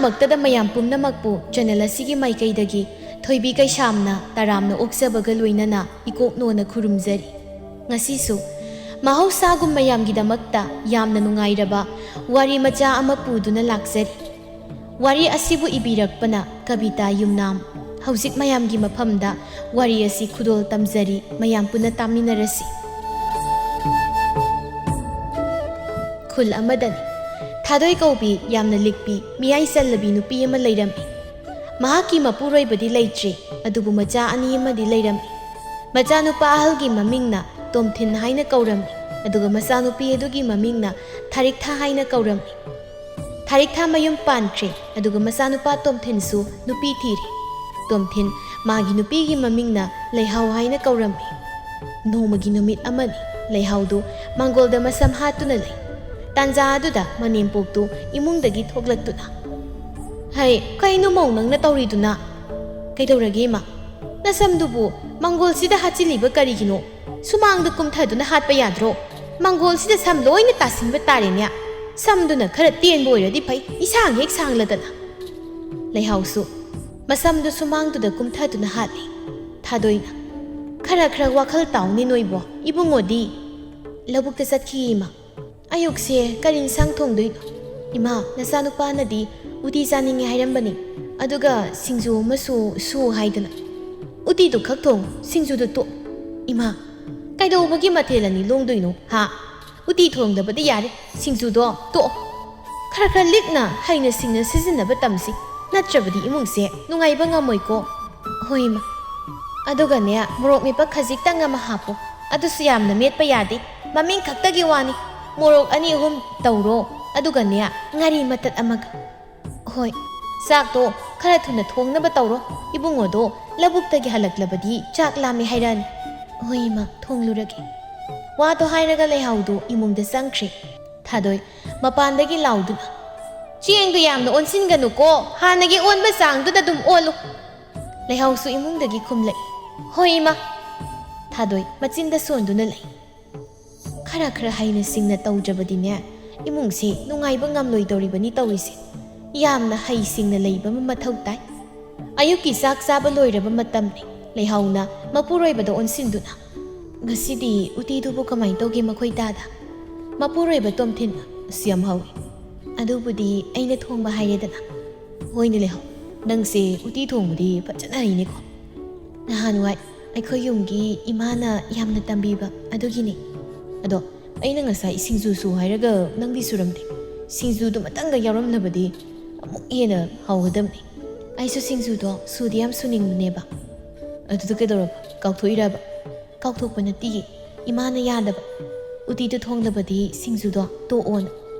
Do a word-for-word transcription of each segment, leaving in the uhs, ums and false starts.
ꯃꯛꯇꯗ ꯃꯌꯥꯝ ꯄꯨꯝꯅꯃꯛꯄꯨ ꯆꯦꯅꯦꯜ ꯑꯁꯤꯒꯤ ꯃꯥꯏꯀꯩꯗꯒꯤ ꯊꯣꯏꯕꯤ ꯀꯩꯁꯥꯝꯅ ꯇꯔꯥꯝꯅ ꯑꯣꯛꯆꯕꯒ ꯂꯣꯏꯅꯅ ꯏꯀꯣꯛꯅꯣꯅ ꯈꯨꯔꯨꯝꯖꯔꯤ꯫ ꯉꯁꯤꯁꯨ ꯃꯍꯧꯁꯥꯒꯨꯝ ꯃꯌꯥꯝꯒꯤꯗꯃꯛꯇ ꯌꯥꯝꯅ ꯅꯨꯡꯉꯥꯏꯔꯕ ꯋꯥꯔꯤ ꯃꯆꯥ ꯑꯃ ꯄꯨꯗꯨꯅ ꯂꯥꯛꯆꯔꯤ꯫ ꯋꯥꯔꯤ ꯑꯁꯤꯕꯨ ꯏꯕꯤꯔꯛꯄꯅ ꯀꯕꯤꯇꯥ ꯌꯨꯝꯅꯥꯝ꯫ ꯍꯧꯖꯤꯛ ꯃꯌꯥꯝꯒꯤ ꯃꯐꯝꯗ ꯋꯥꯔꯤ ꯑꯁꯤ ꯈꯨꯗꯣꯜ ꯇꯝꯖꯔꯤ, ꯃꯌꯥꯝ ꯄꯨꯟꯅ ꯇꯥꯃꯤꯟꯅꯔꯁꯤ꯫ ꯈꯨꯜ ꯑꯃꯗꯅꯤ꯫ ꯊꯥꯗꯣꯏ ꯀꯧꯕꯤ ꯌꯥꯝꯅ ꯂꯤꯛꯄꯤ, ꯃꯤꯌꯥꯏ ꯆꯜꯂꯕꯤ ꯅꯨꯄꯤ ꯑꯃ ꯂꯩꯔꯝꯃꯤ꯫ ꯃꯍꯥꯛꯀꯤ ꯃꯄꯨꯔꯣꯏꯕꯗꯤ ꯂꯩꯇ꯭ꯔꯤ, ꯑꯗꯨꯕꯨ ꯃꯆꯥ ꯑꯅꯤ ꯑꯃꯗꯤ ꯂꯩꯔꯝꯃꯤ꯫ ꯃꯆꯥꯅꯨꯄꯥ ꯑꯍꯜꯒꯤ ꯃꯃꯤꯡꯅ ꯇꯣꯝꯊꯤꯟ ꯍꯥꯏꯅ ꯀꯧꯔꯝꯃꯤ, ꯑꯗꯨꯒ ꯃꯆꯥꯅꯨꯄꯤ ꯑꯗꯨꯒꯤ ꯃꯃꯤꯡꯅ ꯊꯥꯔꯤꯛꯊꯥ ꯍꯥꯏꯅ ꯀꯧꯔꯝꯃꯤ꯫ ꯊꯥꯔꯤꯛꯊꯥ ꯃꯌꯨꯝ ꯄꯥꯟꯈ꯭ꯔꯦ, ꯑꯗꯨꯒ ꯃꯆꯥꯅꯨꯄꯥ ꯇꯣꯝꯊꯤꯟꯁꯨ ꯅꯨꯄꯤ ꯊꯤꯔꯦ꯫ ꯇꯣꯝꯊꯤꯟ ꯃꯥꯒꯤ ꯅꯨꯄꯤꯒꯤ ꯃꯃꯤꯡꯅ ꯂꯩꯍꯥꯎ ꯍꯥꯏꯅ ꯀꯧꯔꯝꯃꯤ꯫ ꯅꯣꯡꯃꯒꯤ ꯅꯨꯃꯤꯠ ꯑꯃꯅꯤ, ꯂꯩꯍꯥꯎꯗꯨ ꯃꯥꯡꯒꯣꯜꯗ ꯃꯁꯝ ꯍꯥꯠꯇꯨꯅ ꯂꯩ꯫ ꯇꯥꯟꯖꯥ ꯑꯗꯨꯗ ꯃꯅꯦꯝꯄꯣꯛꯇꯨ ꯏꯃꯨꯡꯗꯒꯤ ꯊꯣꯛꯂꯛꯇꯨꯅ, "ꯍꯩ, ꯀꯩꯅꯣ ꯃꯧ ꯅꯪꯅ ꯇꯧꯔꯤꯗꯨꯅ?" "ꯀꯩꯗꯧꯔꯒꯦ ꯏꯃꯥ?" "ꯅꯁꯝꯗꯨꯕꯨ ꯃꯥꯡꯒꯣꯜꯁꯤꯗ ꯍꯥꯠꯆꯤꯜꯂꯤꯕ ꯀꯔꯤꯒꯤꯅꯣ? ꯁꯨꯃꯥꯡꯗ ꯀꯨꯝꯊꯗꯨꯅ ꯍꯥꯠꯄ ꯌꯥꯗ꯭ꯔꯣ? ꯃꯥꯡꯒꯣꯜꯁꯤꯗ ꯁꯝ ꯂꯣꯏꯅ ꯇꯥꯁꯤꯟꯕ ꯇꯥꯔꯦꯅꯦ꯫ ꯁꯝꯗꯨꯅ ꯈꯔ ꯇꯦꯟꯕ ꯑꯣꯏꯔꯗꯤ ꯐꯩ, ꯏꯁꯥꯡ ꯍꯦꯛ ꯁꯥꯡꯂꯗꯅ꯫" ꯂꯩꯍꯥꯎꯁꯨ ꯃꯁꯝꯗꯨ ꯁꯨꯃꯥꯡꯗꯨꯗ ꯀꯨꯝꯊꯗꯨꯅ ꯍꯥꯠꯂꯤ꯫ ꯊꯥꯗꯣꯏꯅ, "ꯈꯔ ꯈꯔ ꯋꯥꯈꯜ ꯇꯥꯎꯅꯦ ꯅꯣꯏꯕꯣ, ꯏꯕꯨꯡꯉꯣꯗꯤ?" "ꯂꯧꯕꯨꯛꯇ ꯆꯠꯈꯤ ꯏꯃꯥ꯫" "ꯑꯌꯨꯛꯁꯦ ꯀꯔꯤ ꯏꯟꯁꯥꯡ ꯊꯣꯡꯗꯣꯏꯅꯣ?" "ꯏꯃꯥ, ꯅꯆꯥꯅꯨꯄꯥꯅꯗꯤ ꯎꯇꯤ ꯆꯥꯅꯤꯡꯉꯦ ꯍꯥꯏꯔꯝꯕꯅꯤ, ꯑꯗꯨꯒ ꯁꯤꯡꯖꯨ ꯑꯃꯁꯨ ꯁꯨ ꯍꯥꯏꯗꯅ꯫" "ꯎꯇꯤꯗꯨ ꯈꯛ ꯊꯣꯡ, ꯁꯤꯡꯖꯨꯗꯨ ꯇꯣꯛ꯫" "ꯏꯃꯥ, ꯀꯩꯗꯧꯕꯒꯤ ꯃꯊꯦꯜ ꯑꯅꯤ ꯂꯣꯡꯗꯣꯏꯅꯣ ꯍꯥ? ꯎꯇꯤ ꯊꯣꯡꯗꯕꯗꯤ ꯌꯥꯔꯦ, ꯁꯤꯡꯖꯨꯗꯣ ꯇꯣꯛꯑꯣ꯫ ꯈꯔ ꯈꯔ ꯂꯤꯛꯅ ꯍꯩꯅ ꯁꯤꯡꯅ ꯁꯤꯖꯤꯟꯅꯕ ꯇꯝꯁꯤ, ꯅꯠꯇ꯭ꯔꯕꯗꯤ ꯏꯃꯨꯡꯁꯦ ꯅꯨꯡꯉꯥꯏꯕ ꯉꯝꯃꯣꯏꯀꯣ꯫" "ꯍꯣꯏ ꯏꯃꯥ꯫ ꯑꯗꯨꯒꯅꯦ, ꯃꯣꯔꯣꯛ ꯃꯦꯠꯄ ꯈꯖꯤꯛꯇꯪ ꯑꯃ ꯍꯥꯞꯄꯣ꯫ ꯑꯗꯨꯁꯨ ꯌꯥꯝꯅ ꯃꯦꯠꯄ ꯌꯥꯗꯦ, ꯃꯃꯤꯡ ꯈꯛꯇꯒꯤ ꯋꯥꯅꯤ꯫ ꯃꯣꯔꯣꯛ ꯑꯅꯤ ꯑꯍꯨꯝ ꯇꯧꯔꯣ, ꯑꯗꯨꯒꯅꯦ, ꯉꯥꯔꯤ ꯃꯇꯠ ꯑꯃꯒ꯫" "ꯍꯣꯏ, ꯆꯥꯛꯇꯣ ꯈꯔ ꯊꯨꯅ ꯊꯣꯡꯅꯕ ꯇꯧꯔꯣ꯫ ꯏꯕꯨꯡꯉꯣꯗꯣ ꯂꯧꯕꯨꯛꯇꯒꯤ ꯍꯜꯂꯛꯂꯕꯗꯤ ꯆꯥꯛ ꯂꯥꯝꯃꯦ ꯍꯥꯏꯔꯛꯑꯅꯤ꯫" "ꯍꯣꯏ ꯏꯃꯥ, ꯊꯣꯡꯂꯨꯔꯒꯦ꯫" ꯋꯥꯗꯣ ꯍꯥꯏꯔꯒ ꯂꯩꯍꯥꯎꯗꯨ ꯏꯃꯨꯡꯗ ꯆꯪꯈ꯭ꯔꯦ꯫ ꯊꯥꯗꯣꯏ ꯃꯄꯥꯟꯗꯒꯤ ꯂꯥꯎꯗꯨꯅ, "ꯆꯦꯡꯗꯨ ꯌꯥꯝꯅ ꯑꯣꯟꯁꯤꯟꯒꯅꯨꯀꯣ, ꯍꯥꯟꯅꯒꯤ ꯑꯣꯟꯕ ꯆꯥꯡꯗꯨꯗ ꯑꯗꯨꯝ ꯑꯣꯜꯂꯨ꯫" ꯂꯩꯍꯥꯎꯁꯨ ꯏꯃꯨꯡꯗꯒꯤ ꯈꯨꯝꯂꯛꯏ, "ꯍꯣꯏ ꯏꯃꯥ꯫" ꯊꯥꯗꯣꯏ ꯃꯆꯤꯟꯗ ꯁꯣꯟꯗꯨꯅ ꯂꯩ꯫ ꯈꯔ ꯈꯔ ꯍꯩꯅ ꯁꯤꯡꯅ ꯇꯧꯗ꯭ꯔꯕꯗꯤꯅꯦ, ꯏꯃꯨꯡꯁꯦ ꯅꯨꯡꯉꯥꯏꯕ ꯉꯝꯂꯣꯏꯗꯧꯔꯤꯕꯅꯤ ꯇꯧꯔꯤꯁꯦ꯫ ꯌꯥꯝꯅ ꯍꯩꯁꯤꯡꯅ ꯂꯩꯕ ꯑꯃ ꯃꯊꯧ ꯇꯥꯏ꯫ ꯑꯌꯨꯛꯀꯤ ꯆꯥꯛ ꯆꯥꯕ ꯂꯣꯏꯔꯕ ꯃꯇꯝꯅꯤ꯫ ꯂꯩꯍꯥꯎꯅ ꯃꯄꯨꯔꯣꯏꯕꯗ ꯑꯣꯟꯁꯤꯟꯗꯨꯅ, "ꯉꯁꯤꯗꯤ ꯎꯇꯤꯗꯨꯕꯨ ꯀꯃꯥꯏꯅ ꯇꯧꯒꯦ ꯃꯈꯣꯏ ꯇꯥꯗ?" ꯃꯄꯨꯔꯣꯏꯕ ꯇꯣꯝꯊꯤꯟꯅ, "ꯑꯁ, ꯌꯥꯝ ꯍꯥꯎꯏ꯫ ꯑꯗꯨꯕꯨꯗꯤ ꯑꯩꯅ ꯊꯣꯡꯕ ꯍꯥꯏꯔꯦꯗꯅ꯫ ꯍꯣꯏꯅꯦ ꯂꯩꯍꯥꯎ, ꯅꯪꯁꯦ ꯎꯇꯤ ꯊꯣꯡꯕꯗꯤ ꯐꯖꯅ ꯍꯩꯅꯦꯀꯣ꯫ ꯅꯍꯥꯟꯋꯥꯏ ꯑꯩꯈꯣꯏ ꯌꯨꯝꯒꯤ ꯏꯃꯥꯅ ꯌꯥꯝꯅ ꯇꯝꯕꯤꯕ ꯑꯗꯨꯒꯤꯅꯤ꯫ ꯑꯗꯣ ꯑꯩꯅ ꯉꯁꯥꯏ ꯁꯤꯡꯖꯨ ꯁꯨ ꯍꯥꯏꯔꯒ ꯅꯪꯗꯤ ꯁꯨꯔꯝꯗꯦ꯫ ꯁꯤꯡꯖꯨꯗꯨꯃꯇꯪꯒ ꯌꯥꯎꯔꯝꯂꯕꯗꯤ ꯑꯃꯨꯛ ꯍꯦꯟꯅ ꯍꯥꯎꯒꯗꯕꯅꯤ꯫ ꯑꯩꯁꯨ ꯁꯤꯡꯖꯨꯗꯣ ꯁꯨꯗꯤ ꯌꯥꯝ ꯁꯨꯅꯤꯡꯕꯅꯦꯕ꯫ ꯑꯗꯨꯗ ꯀꯩꯗꯧꯔꯕ? ꯀꯥꯎꯊꯣꯛꯏꯔꯕ?" "ꯀꯥꯎꯊꯣꯛꯄ ꯅꯠꯇꯤꯌꯦ, ꯏꯃꯥꯅ ꯌꯥꯗꯕ꯫ ꯎꯇꯤꯗꯣ ꯊꯣꯡꯗꯕꯗꯤ ꯁꯤꯡꯖꯨꯗꯣ ꯇꯣꯛꯑꯣꯅ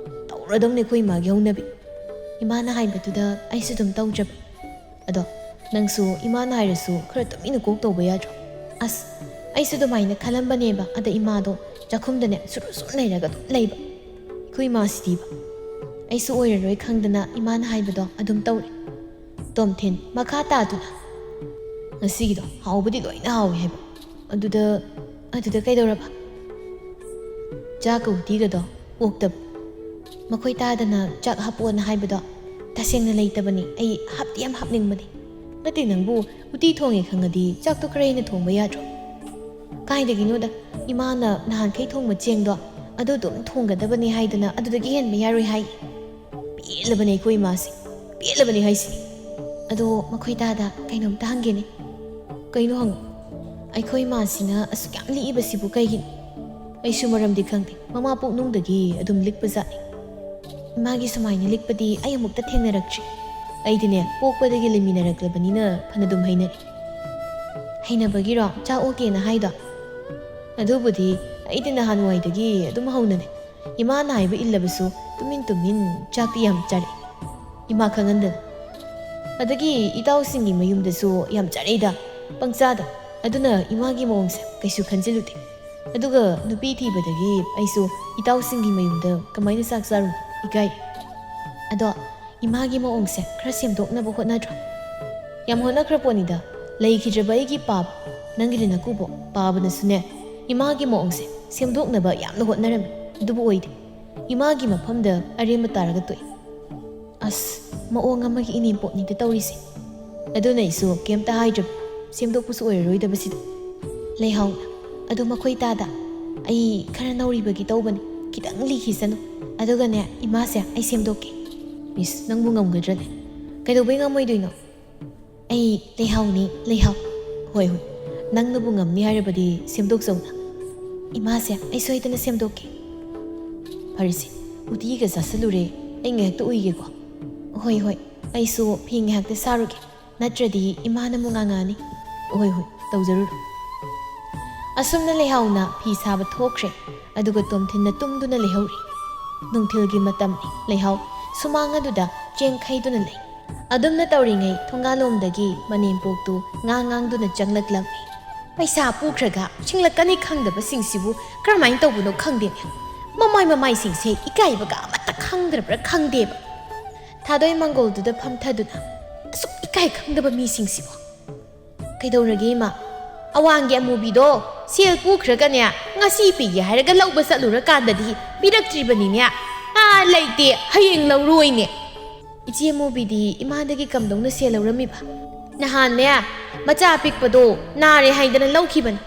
ꯇꯧꯔꯗꯧꯅꯦ ꯑꯩꯈꯣꯏ ꯏꯃꯥꯒꯤ ꯍꯧꯅꯕꯤ꯫ ꯏꯃꯥꯅ ꯍꯥꯏꯕꯗꯨꯗ ꯑꯩꯁꯨ ꯑꯗꯨꯝ ꯇꯧꯖꯕ꯫ ꯑꯗꯣ ꯅꯪꯁꯨ ꯏꯃꯥꯅ ꯍꯥꯏꯔꯁꯨ ꯈꯔ ꯇꯨꯃꯤꯟꯅ ꯀꯣꯛ ꯇꯧꯕ ꯌꯥꯗ꯭ꯔꯣ?" ꯑꯁ, ꯑꯩꯁꯨ ꯑꯗꯨꯃꯥꯏꯅ ꯈꯜꯂꯝꯕꯅꯦꯕ꯫ ꯑꯗ ꯏꯃꯥꯗꯣ ꯆꯥꯛꯈꯨꯝꯗꯅꯦ ꯁꯨꯔꯨ ꯁꯨꯔꯨ ꯅꯩꯔꯒ ꯑꯗꯨꯝ ꯂꯩꯕ꯫ ꯑꯩꯈꯣꯏ ꯏꯃꯥꯁꯤꯗꯤꯕ꯫ ꯑꯩꯁꯨ ꯑꯣꯏꯔꯔꯣꯏ ꯈꯪꯗꯅ ꯏꯃꯥꯅ ꯍꯥꯏꯕꯗꯣ ꯑꯗꯨꯝ ꯇꯧꯔꯦ꯫ ꯇꯣꯝꯊꯤꯟ ꯃꯈꯥ ꯇꯥꯗꯨꯅ, "ꯉꯁꯤꯒꯤꯗꯣ ꯍꯥꯎꯕꯗꯤ ꯂꯣꯏꯅ ꯍꯥꯎꯋꯦ ꯍꯥꯏꯕ꯫ ꯑꯗꯨꯗ, ꯑꯗꯨꯗ ꯀꯩꯗꯧꯔꯕ?" "ꯆꯥꯛꯀ ꯎꯇꯤꯒꯗꯣ ꯑꯣꯛꯇꯕ꯫ ꯃꯈꯣꯏ ꯇꯥꯗꯅ ꯆꯥꯛ ꯍꯥꯞꯄꯣꯅ ꯍꯥꯏꯕꯗꯣ ꯇꯁꯦꯡꯅ ꯂꯩꯇꯕꯅꯤ꯫ ꯑꯩ ꯍꯥꯞꯇꯤ ꯌꯥꯝ ꯍꯥꯞꯅꯤꯡꯕꯅꯤ꯫ ꯅꯠꯇꯦ, ꯅꯪꯕꯨ ꯎꯇꯤ ꯊꯣꯡꯉꯦ ꯈꯪꯉꯗꯤ ꯆꯥꯛꯇꯣ ꯈꯔ ꯍꯦꯟꯅ ꯊꯣꯡꯕ ꯌꯥꯗ꯭ꯔꯣ?" "ꯀꯥꯏꯗꯒꯤꯅꯣꯗ, ꯏꯃꯥꯅ ꯅꯍꯥꯟꯈꯩ ꯊꯣꯡꯕ ꯆꯦꯡꯗꯣ ꯑꯗꯨ ꯑꯗꯨꯝ ꯊꯣꯡꯒꯗꯕꯅꯤ ꯍꯥꯏꯗꯅ ꯑꯗꯨꯗꯒꯤ ꯍꯦꯟꯕ ꯌꯥꯔꯣꯏ ꯍꯥꯏ꯫ ꯄꯦꯜꯂꯕꯅꯦ ꯑꯩꯈꯣꯏ ꯏꯃꯥꯁꯦ, ꯄꯦꯜꯂꯕꯅꯦ ꯍꯥꯏꯁꯤꯅꯤ꯫ ꯑꯗꯣ ꯃꯈꯣꯏ ꯇꯥꯗ ꯀꯩꯅꯣꯝꯇ ꯍꯪꯒꯦꯅꯦ?" "ꯀꯩꯅꯣ ꯍꯪꯉꯨ?" "ꯑꯩꯈꯣꯏ ꯏꯃꯥꯁꯤꯅ ꯑꯁꯨꯛ ꯌꯥꯝ ꯂꯤꯛꯏꯕꯁꯤꯕꯨ ꯀꯩꯒꯤꯅꯣ? ꯑꯩꯁꯨ ꯃꯔꯝꯗꯤ ꯈꯪꯗꯦ, ꯃꯃꯥ ꯄꯣꯛꯅꯨꯡꯗꯒꯤ ꯑꯗꯨꯝ ꯂꯤꯛꯄ ꯖꯥꯠꯅꯤ꯫ ꯏꯃꯥꯒꯤ ꯁꯨꯃꯥꯏꯅ ꯂꯤꯛꯄꯗꯤ ꯑꯩ ꯑꯃꯨꯛꯇ ꯊꯦꯡꯅꯔꯛꯇ꯭ꯔꯤ꯫ ꯑꯩꯗꯤꯅꯦ, ꯄꯣꯛꯄꯗꯒꯤ ꯂꯩꯃꯤꯟꯅꯔꯛꯂꯕꯅꯤꯅ ꯐꯅꯗꯨꯝ ꯍꯩꯅꯔꯦ꯫" "ꯍꯩꯅꯕꯒꯤꯔꯣ ꯆꯥꯛ ꯑꯣꯛꯀꯦꯅ ꯍꯥꯏꯗꯣ?" "ꯑꯗꯨꯕꯨꯗꯤ ꯑꯩꯗꯤ ꯅꯍꯥꯟꯋꯥꯏꯗꯒꯤ ꯑꯗꯨꯝ ꯍꯧꯅꯅꯦ꯫ ꯏꯃꯥꯅ ꯍꯥꯏꯕ ꯏꯜꯂꯕꯁꯨ ꯇꯨꯃꯤꯟ ꯇꯨꯃꯤꯟ ꯆꯥꯛꯇꯤ ꯌꯥꯝ ꯆꯥꯔꯛꯏ꯫ ꯏꯃꯥ ꯈꯪꯍꯟꯗꯅ꯫ ꯑꯗꯒꯤ ꯏꯇꯥꯎꯁꯤꯡꯒꯤ ꯃꯌꯨꯝꯗꯁꯨ ꯌꯥꯝ ꯆꯥꯔꯛꯏꯗ, ꯄꯪꯆꯥꯗ꯫ ꯑꯗꯨꯅ ꯏꯃꯥꯒꯤ ꯃꯑꯣꯡꯁꯦ ꯀꯩꯁꯨ ꯈꯟꯖꯤꯜꯂꯨꯗꯦ꯫ ꯑꯗꯨꯒ ꯅꯨꯄꯤ ꯊꯤꯕꯗꯒꯤ ꯑꯩꯁꯨ ꯏꯇꯥꯎꯁꯤꯡꯒꯤ ꯃꯌꯨꯝꯗ ꯀꯃꯥꯏꯅ ꯆꯥꯛ ꯆꯥꯔꯨꯅꯤ? ꯏꯀꯥꯏ꯫ ꯑꯗꯣ ꯏꯃꯥꯒꯤ ꯃꯑꯣꯡꯁꯦ ꯈꯔ ꯁꯦꯝꯗꯣꯛꯅꯕ ꯍꯣꯠꯅꯗ꯭ꯔꯣ?" "ꯌꯥꯝ ꯍꯣꯠꯅꯈ꯭ꯔ ꯄꯣꯠꯅꯤꯗ꯫ ꯂꯩꯈꯤꯗ꯭ꯔꯕ ꯑꯩꯒꯤ ꯄꯥꯕ, ꯅꯪꯒꯤꯗꯤ ꯅꯀꯨꯕꯣꯛ ꯄꯥꯕꯅꯁꯨꯅꯦ, ꯏꯃꯥꯒꯤ ꯃꯑꯣꯡꯁꯦ ꯁꯦꯝꯗꯣꯛꯅꯕ ꯌꯥꯝꯅ ꯍꯣꯠꯅꯔꯝꯃꯤ꯫ ꯑꯗꯨꯕꯨ ꯑꯣꯏꯗꯦ꯫ ꯏꯃꯥꯒꯤ ꯃꯐꯝꯗ ꯑꯔꯦꯝꯕ ꯇꯥꯔꯒ ꯇꯣꯛꯏ꯫" ꯑꯁ, ꯃꯑꯣꯡ ꯑꯃꯒꯤ ꯏꯅꯦꯝꯄꯣꯛꯅꯤꯗ ꯇꯧꯔꯤꯁꯦ꯫ ꯑꯗꯨꯅ ꯑꯩꯁꯨ ꯀꯩꯝꯇ ꯍꯥꯏꯗ꯭ꯔꯕ, ꯁꯦꯝꯗꯣꯛꯄꯁꯨ ꯑꯣꯏꯔꯔꯣꯏꯗꯕꯁꯤꯗ꯫ ꯂꯩꯍꯥꯎ, ꯑꯗꯨ ꯃꯈꯣꯏ ꯇꯥꯗ ꯑꯩ ꯈꯔ ꯅꯧꯔꯤꯕꯒꯤ ꯇꯧꯕꯅꯤ, ꯈꯤꯇꯪ ꯂꯤꯈꯤꯁꯅꯨ꯫ ꯑꯗꯨꯒꯅꯦ, ꯏꯃꯥꯁꯦ ꯑꯩ ꯁꯦꯝꯗꯣꯛꯀꯦ꯫ ꯃꯤꯁ, ꯅꯪꯕꯨ ꯉꯝꯒꯗ꯭ꯔꯅꯦ? ꯀꯩꯗꯧꯕꯩ ꯉꯝꯃꯣꯏꯗꯣꯏꯅꯣ? ꯑꯩ ꯂꯩꯍꯥꯎꯅꯤ, ꯂꯩꯍꯥꯎ꯫ ꯍꯣꯏ, ꯍꯣꯏ, ꯅꯪꯅꯕꯨ ꯉꯝꯅꯤ ꯍꯥꯏꯔꯕꯗꯤ ꯁꯦꯝꯗꯣꯛꯆꯧꯅ꯫ ꯏꯃꯥꯁꯦ ꯑꯩ ꯁꯣꯏꯗꯅ ꯁꯦꯝꯗꯣꯛꯀꯦ꯫ ꯐꯔꯦꯁꯦ, ꯎꯇꯤꯒ ꯆꯥꯁꯤꯜꯂꯨꯔꯦ, ꯑꯩ ꯉꯥꯏꯍꯥꯛꯇ ꯎꯏꯒꯦꯀꯣ꯫ ꯍꯣꯏ, ꯍꯣꯏ, ꯑꯩꯁꯨ ꯐꯤ ꯉꯥꯏꯍꯥꯛꯇ ꯁꯥꯔꯨꯒꯦ, ꯅꯠꯇ꯭ꯔꯗꯤ ꯏꯃꯥꯅ ꯑꯃꯨꯛ ꯉꯥꯡꯉꯛꯑꯅꯤ꯫ ꯍꯣꯏ, ꯍꯣꯏ, ꯇꯧꯖꯔꯨꯔꯣ꯫ ꯑꯁꯨꯝꯅ ꯂꯩꯍꯥꯎꯅ ꯐꯤ ꯁꯥꯕ ꯊꯣꯛꯈ꯭ꯔꯦ꯫ ꯑꯗꯨꯒ ꯇꯣꯝꯊꯤꯟꯅ ꯇꯨꯝꯗꯨꯅ ꯂꯩꯍꯧꯔꯤ꯫ ꯅꯨꯡꯊꯤꯜꯒꯤ ꯃꯇꯝꯅꯤ꯫ ꯂꯩꯍꯥꯎ ꯁꯨꯃꯥꯡ ꯑꯗꯨꯗ ꯆꯦꯡ ꯈꯩꯗꯨꯅ ꯂꯩ꯫ ꯑꯗꯨꯝꯅ ꯇꯧꯔꯤꯉꯩ ꯊꯣꯡꯒꯥꯜꯂꯣꯝꯗꯒꯤ ꯃꯅꯦꯝꯄꯣꯛꯇꯨ ꯉꯥꯡ ꯉꯥꯡꯗꯨꯅ ꯆꯪꯂꯛꯂꯝꯃꯤ꯫ ꯄꯩꯁꯥ ꯄꯨꯈ꯭ꯔꯒ ꯁꯤꯡꯂꯛꯀꯅꯤ ꯈꯪꯗꯕꯁꯤꯡꯁꯤꯕꯨ ꯀꯔꯝꯍꯥꯏꯅ ꯇꯧꯕꯅꯣ ꯈꯪꯗꯦꯅꯦ꯫ ꯃꯃꯥꯏ ꯃꯃꯥꯏꯁꯤꯡꯁꯦ ꯏꯀꯥꯏꯕꯒ ꯑꯃꯠꯇ ꯈꯪꯗ꯭ꯔꯕ꯭ꯔꯥ ꯈꯪꯗꯦꯕ꯫ ꯊꯥꯗꯣꯏ ꯃꯪꯒꯣꯜꯗꯨꯗ ꯐꯝꯊꯗꯨꯅ, ꯑꯁꯨꯛ ꯏꯀꯥꯏ ꯈꯪꯗꯕ ꯃꯤꯁꯤꯡꯁꯤꯕꯨ꯫ ꯀꯩꯗꯧꯔꯒꯦ ꯏꯃꯥ? ꯑꯋꯥꯡꯒꯤ ꯑꯃꯨꯕꯤꯗꯣ ꯁꯦꯜ ꯄꯨꯈ꯭ꯔꯒꯅꯦ, ꯉꯁꯤ ꯄꯤꯒꯦ ꯍꯥꯏꯔꯒ ꯂꯧꯕ ꯆꯠꯂꯨꯔꯀꯥꯟꯗꯗꯤ ꯄꯤꯔꯛꯇ꯭ꯔꯤꯕꯅꯤꯅꯦ꯫ ꯑꯥ, ꯂꯩꯇꯦ, ꯍꯌꯦꯡ ꯂꯧꯔꯣꯏꯅꯦ꯫ ꯏꯆꯦ ꯑꯃꯨꯕꯤꯗꯤ ꯏꯃꯥꯗꯒꯤ ꯀꯝꯗꯧꯅ ꯁꯦꯜ ꯂꯧꯔꯝꯃꯤꯕ? ꯅꯍꯥꯟꯅꯦ, ꯃꯆꯥ ꯑꯄꯤꯛꯄꯗꯣ ꯅꯥꯔꯦ ꯍꯥꯏꯗꯅ ꯂꯧꯈꯤꯕꯅꯤ꯫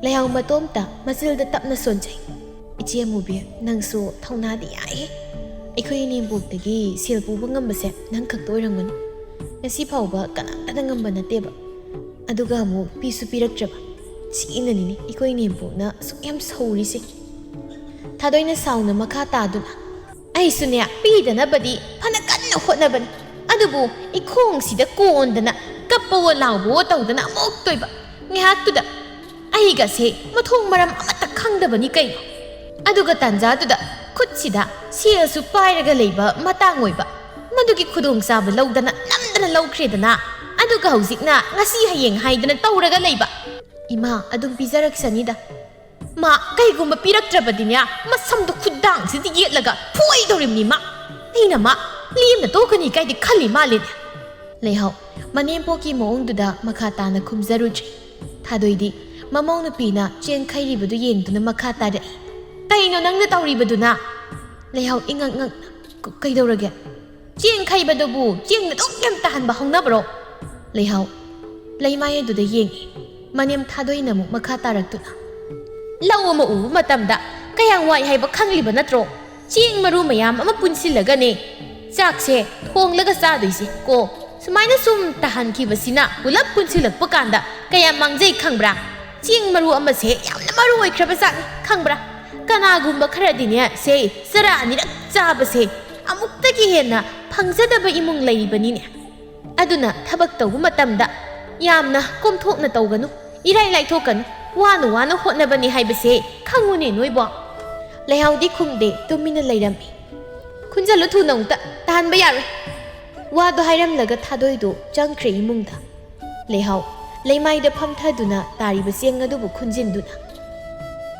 ꯂꯩꯍꯥꯎ ꯃꯇꯣꯝꯇ ꯃꯆꯤꯜꯗ ꯇꯞꯅ ꯁꯣꯟꯖꯩ꯫ ꯏꯆꯦ ꯑꯃꯨꯕꯤ, ꯅꯪꯁꯨ ꯊꯧꯅꯥꯗꯤ ꯌꯥꯏꯍꯦ꯫ ꯑꯩꯈꯣꯏ ꯏꯅꯦꯝꯕꯣꯛꯇꯒꯤ ꯁꯦꯜ ꯄꯨꯕ ꯉꯝꯕꯁꯦ ꯅꯪ ꯈꯛꯇ ꯑꯣꯏꯔꯝꯒꯅꯤ꯫ ꯉꯁꯤ ꯐꯥꯎꯕ ꯀꯅꯥꯝꯇꯅ ꯉꯝꯕ ꯅꯠꯇꯦꯕ꯫ ꯑꯗꯨꯒ ꯑꯃꯨꯛ ꯄꯤꯁꯨ ꯄꯤꯔꯛꯇ꯭ꯔꯕ꯫ ꯁꯤꯅꯅꯤꯅꯦ ꯑꯩꯈꯣꯏ ꯏꯅꯦꯝꯕꯣꯛꯅ ꯑꯁꯨꯛ ꯌꯥꯝ ꯁꯧꯔꯤꯁꯦ꯫ ꯊꯥꯗꯣꯏꯅ ꯁꯥꯎꯅ ꯃꯈꯥ ꯇꯥꯗꯨꯅ, ꯑꯩꯁꯨꯅꯦ, ꯄꯤꯗꯅꯕꯗꯤ ꯐꯅ ꯀꯟꯅ ꯍꯣꯠꯅꯕꯅꯤ, ꯑꯗꯨꯕꯨ ꯏꯈꯣꯡꯁꯤꯗ ꯀꯣꯟꯗꯅ ꯀꯞꯄꯋꯣ ꯂꯥꯎꯕꯋꯣ ꯇꯧꯗꯅ ꯑꯃꯨꯛ ꯇꯣꯏꯕ꯫ ꯉꯥꯏꯍꯥꯛꯇꯨꯗ ꯑꯩꯒꯁꯦ ꯃꯊꯣꯡ ꯃꯔꯝ ꯑꯃꯠꯇ ꯈꯪꯗꯕꯅꯤ ꯀꯩꯅꯣ꯫ ꯑꯗꯨꯒ ꯇꯥꯟꯖꯥꯗꯨꯗ ꯈꯨꯠꯁꯤꯗ ꯁꯦꯜꯁꯨ ꯄꯥꯏꯔꯒ ꯂꯩꯕ ꯃꯇꯥꯡ ꯑꯣꯏꯕ꯫ ꯃꯗꯨꯒꯤ ꯈꯨꯗꯣꯡꯆꯥꯕ ꯂꯧꯗꯅ ꯅꯝꯗꯅ ꯂꯧꯈ꯭ꯔꯦꯗꯅ꯫ ꯑꯗꯨꯒ ꯍꯧꯖꯤꯛꯅ ꯉꯁꯤ ꯍꯌꯦꯡ ꯍꯥꯏꯗꯅ ꯇꯧꯔꯒ ꯂꯩꯕ꯫ ꯏꯃꯥ, ꯑꯗꯨꯝ ꯄꯤꯖꯔꯛꯁꯅꯤꯗ꯫ ꯃꯥ ꯀꯩꯒꯨꯝꯕ ꯄꯤꯔꯛꯇ꯭ꯔꯕꯗꯤꯅꯦ, ꯃꯁꯝꯗꯣ ꯈꯨꯗꯥꯡꯁꯤꯗ ꯌꯦꯠꯂꯒ ꯐꯣꯏꯗꯧꯔꯤꯕꯅꯤ ꯃꯥ꯫ ꯑꯩꯅ ꯃꯥ ꯂꯦꯝꯅ ꯇꯣꯛꯀꯅꯤ ꯀꯥꯏꯗꯤ ꯈꯜꯂꯤ ꯃꯥꯜꯂꯦꯅꯦ꯫ ꯂꯩꯍꯥꯎ ꯃꯅꯦꯝꯄꯣꯛꯀꯤ ꯃꯑꯣꯡꯗꯨꯗ ꯃꯈꯥ ꯇꯥꯅ ꯈꯨꯝꯖꯔꯨꯗ꯭ꯔꯦ꯫ ꯊꯥꯗꯣꯏꯗꯤ ꯃꯃꯧ ꯅꯨꯄꯤꯅ ꯆꯦꯡ ꯈꯩꯔꯤꯕꯗꯨ ꯌꯦꯡꯗꯨꯅ ꯃꯈꯥ ꯇꯥꯔꯛꯏ, "ꯀꯩꯅꯣ ꯅꯪꯅ ꯇꯧꯔꯤꯕꯗꯨꯅ?" ꯂꯩꯍꯥꯎ ꯏꯉꯛ ꯉꯛꯅ, "ꯀ-, ꯀꯩꯗꯧꯔꯒꯦ?" "ꯆꯦꯡ ꯈꯩꯕꯗꯨꯕꯨ ꯆꯦꯡꯅ ꯑꯗꯨꯛ ꯌꯥꯝ ꯇꯥꯍꯟꯕ ꯍꯧꯅꯕ꯭ꯔꯣ?" ꯂꯩꯍꯥꯎ ꯂꯩꯃꯥꯏ ꯑꯗꯨꯗ ꯌꯦꯡꯉꯤ꯫ ꯃꯅꯦꯝ ꯊꯥꯗꯣꯏꯅ ꯑꯃꯨꯛ ꯃꯈꯥ ꯇꯥꯔꯛꯇꯨꯅ, "ꯂꯧ ꯑꯃ ꯎꯕ ꯃꯇꯝꯗ ꯀꯌꯥꯝ ꯋꯥꯏ ꯍꯥꯏꯕ ꯈꯪꯂꯤꯕ ꯅꯠꯇ꯭ꯔꯣ? ꯆꯦꯡ ꯃꯔꯨ ꯃꯌꯥꯝ ꯑꯃ ꯄꯨꯟꯁꯤꯜꯂꯒꯅꯦ ꯆꯥꯛꯁꯦ ꯊꯣꯡꯂꯒ ꯆꯥꯗꯣꯏꯁꯦ ꯀꯣ꯫ ꯁꯨꯃꯥꯏꯅ ꯁꯨꯝ ꯇꯥꯍꯟꯈꯤꯕꯁꯤꯅ ꯄꯨꯂꯞ ꯄꯨꯟꯁꯤꯜꯂꯛꯄ ꯀꯥꯟꯗ ꯀꯌꯥꯝ ꯃꯥꯡꯖꯩ ꯈꯪꯕ꯭ꯔꯥ? ꯆꯦꯡ ꯃꯔꯨ ꯑꯃꯁꯦ ꯌꯥꯝꯅ ꯃꯔꯨ ꯑꯣꯏꯈ꯭ꯔꯕ ꯖꯥꯠꯅꯤ ꯈꯪꯕ꯭ꯔꯥ? ꯀꯅꯥꯒꯨꯝꯕ ꯈꯔꯗꯤꯅꯦ ꯁꯦ ꯆꯔꯥ ꯑꯅꯤꯔꯛ ꯆꯥꯕꯁꯦ ꯑꯃꯨꯛꯇꯒꯤ ꯍꯦꯟꯅ ꯐꯪꯖꯗꯕ ꯏꯃꯨꯡ ꯂꯩꯔꯤꯕꯅꯤꯅꯦ꯫ ꯑꯗꯨꯅ ꯊꯕꯛ ꯇꯧꯕ ꯃꯇꯝꯗ ꯌꯥꯝꯅ ꯀꯣꯝꯊꯣꯛꯅ ꯇꯧꯒꯅꯨ, ꯏꯔꯥꯏ ꯂꯥꯏꯊꯣꯛꯀꯅꯨ, ꯋꯥꯅ ꯋꯥꯅ ꯍꯣꯠꯅꯕꯅꯤ ꯍꯥꯏꯕꯁꯦ ꯈꯪꯉꯨꯅꯦ ꯅꯣꯏꯕꯣ꯫" ꯂꯩꯍꯥꯎꯗꯤ ꯈꯨꯝꯗꯦ, ꯇꯨꯃꯤꯟꯅ ꯂꯩꯔꯝꯃꯤ꯫ "ꯈꯨꯟꯖꯜꯂꯨ ꯊꯨꯅ ꯑꯃꯨꯛꯇ, ꯇꯥꯍꯟꯕ ꯌꯥꯔꯣꯏ꯫" ꯋꯥꯗꯣ ꯍꯥꯏꯔꯝꯂꯒ ꯊꯥꯗꯣꯏꯗꯣ ꯆꯪꯈ꯭ꯔꯦ ꯏꯃꯨꯡꯗ꯫ ꯂꯩꯍꯥꯎ ꯂꯩꯃꯥꯏꯗ ꯐꯝꯊꯗꯨꯅ ꯇꯥꯔꯤꯕ ꯆꯦꯡ ꯑꯗꯨꯕꯨ ꯈꯨꯟꯖꯤꯟꯗꯨꯅ,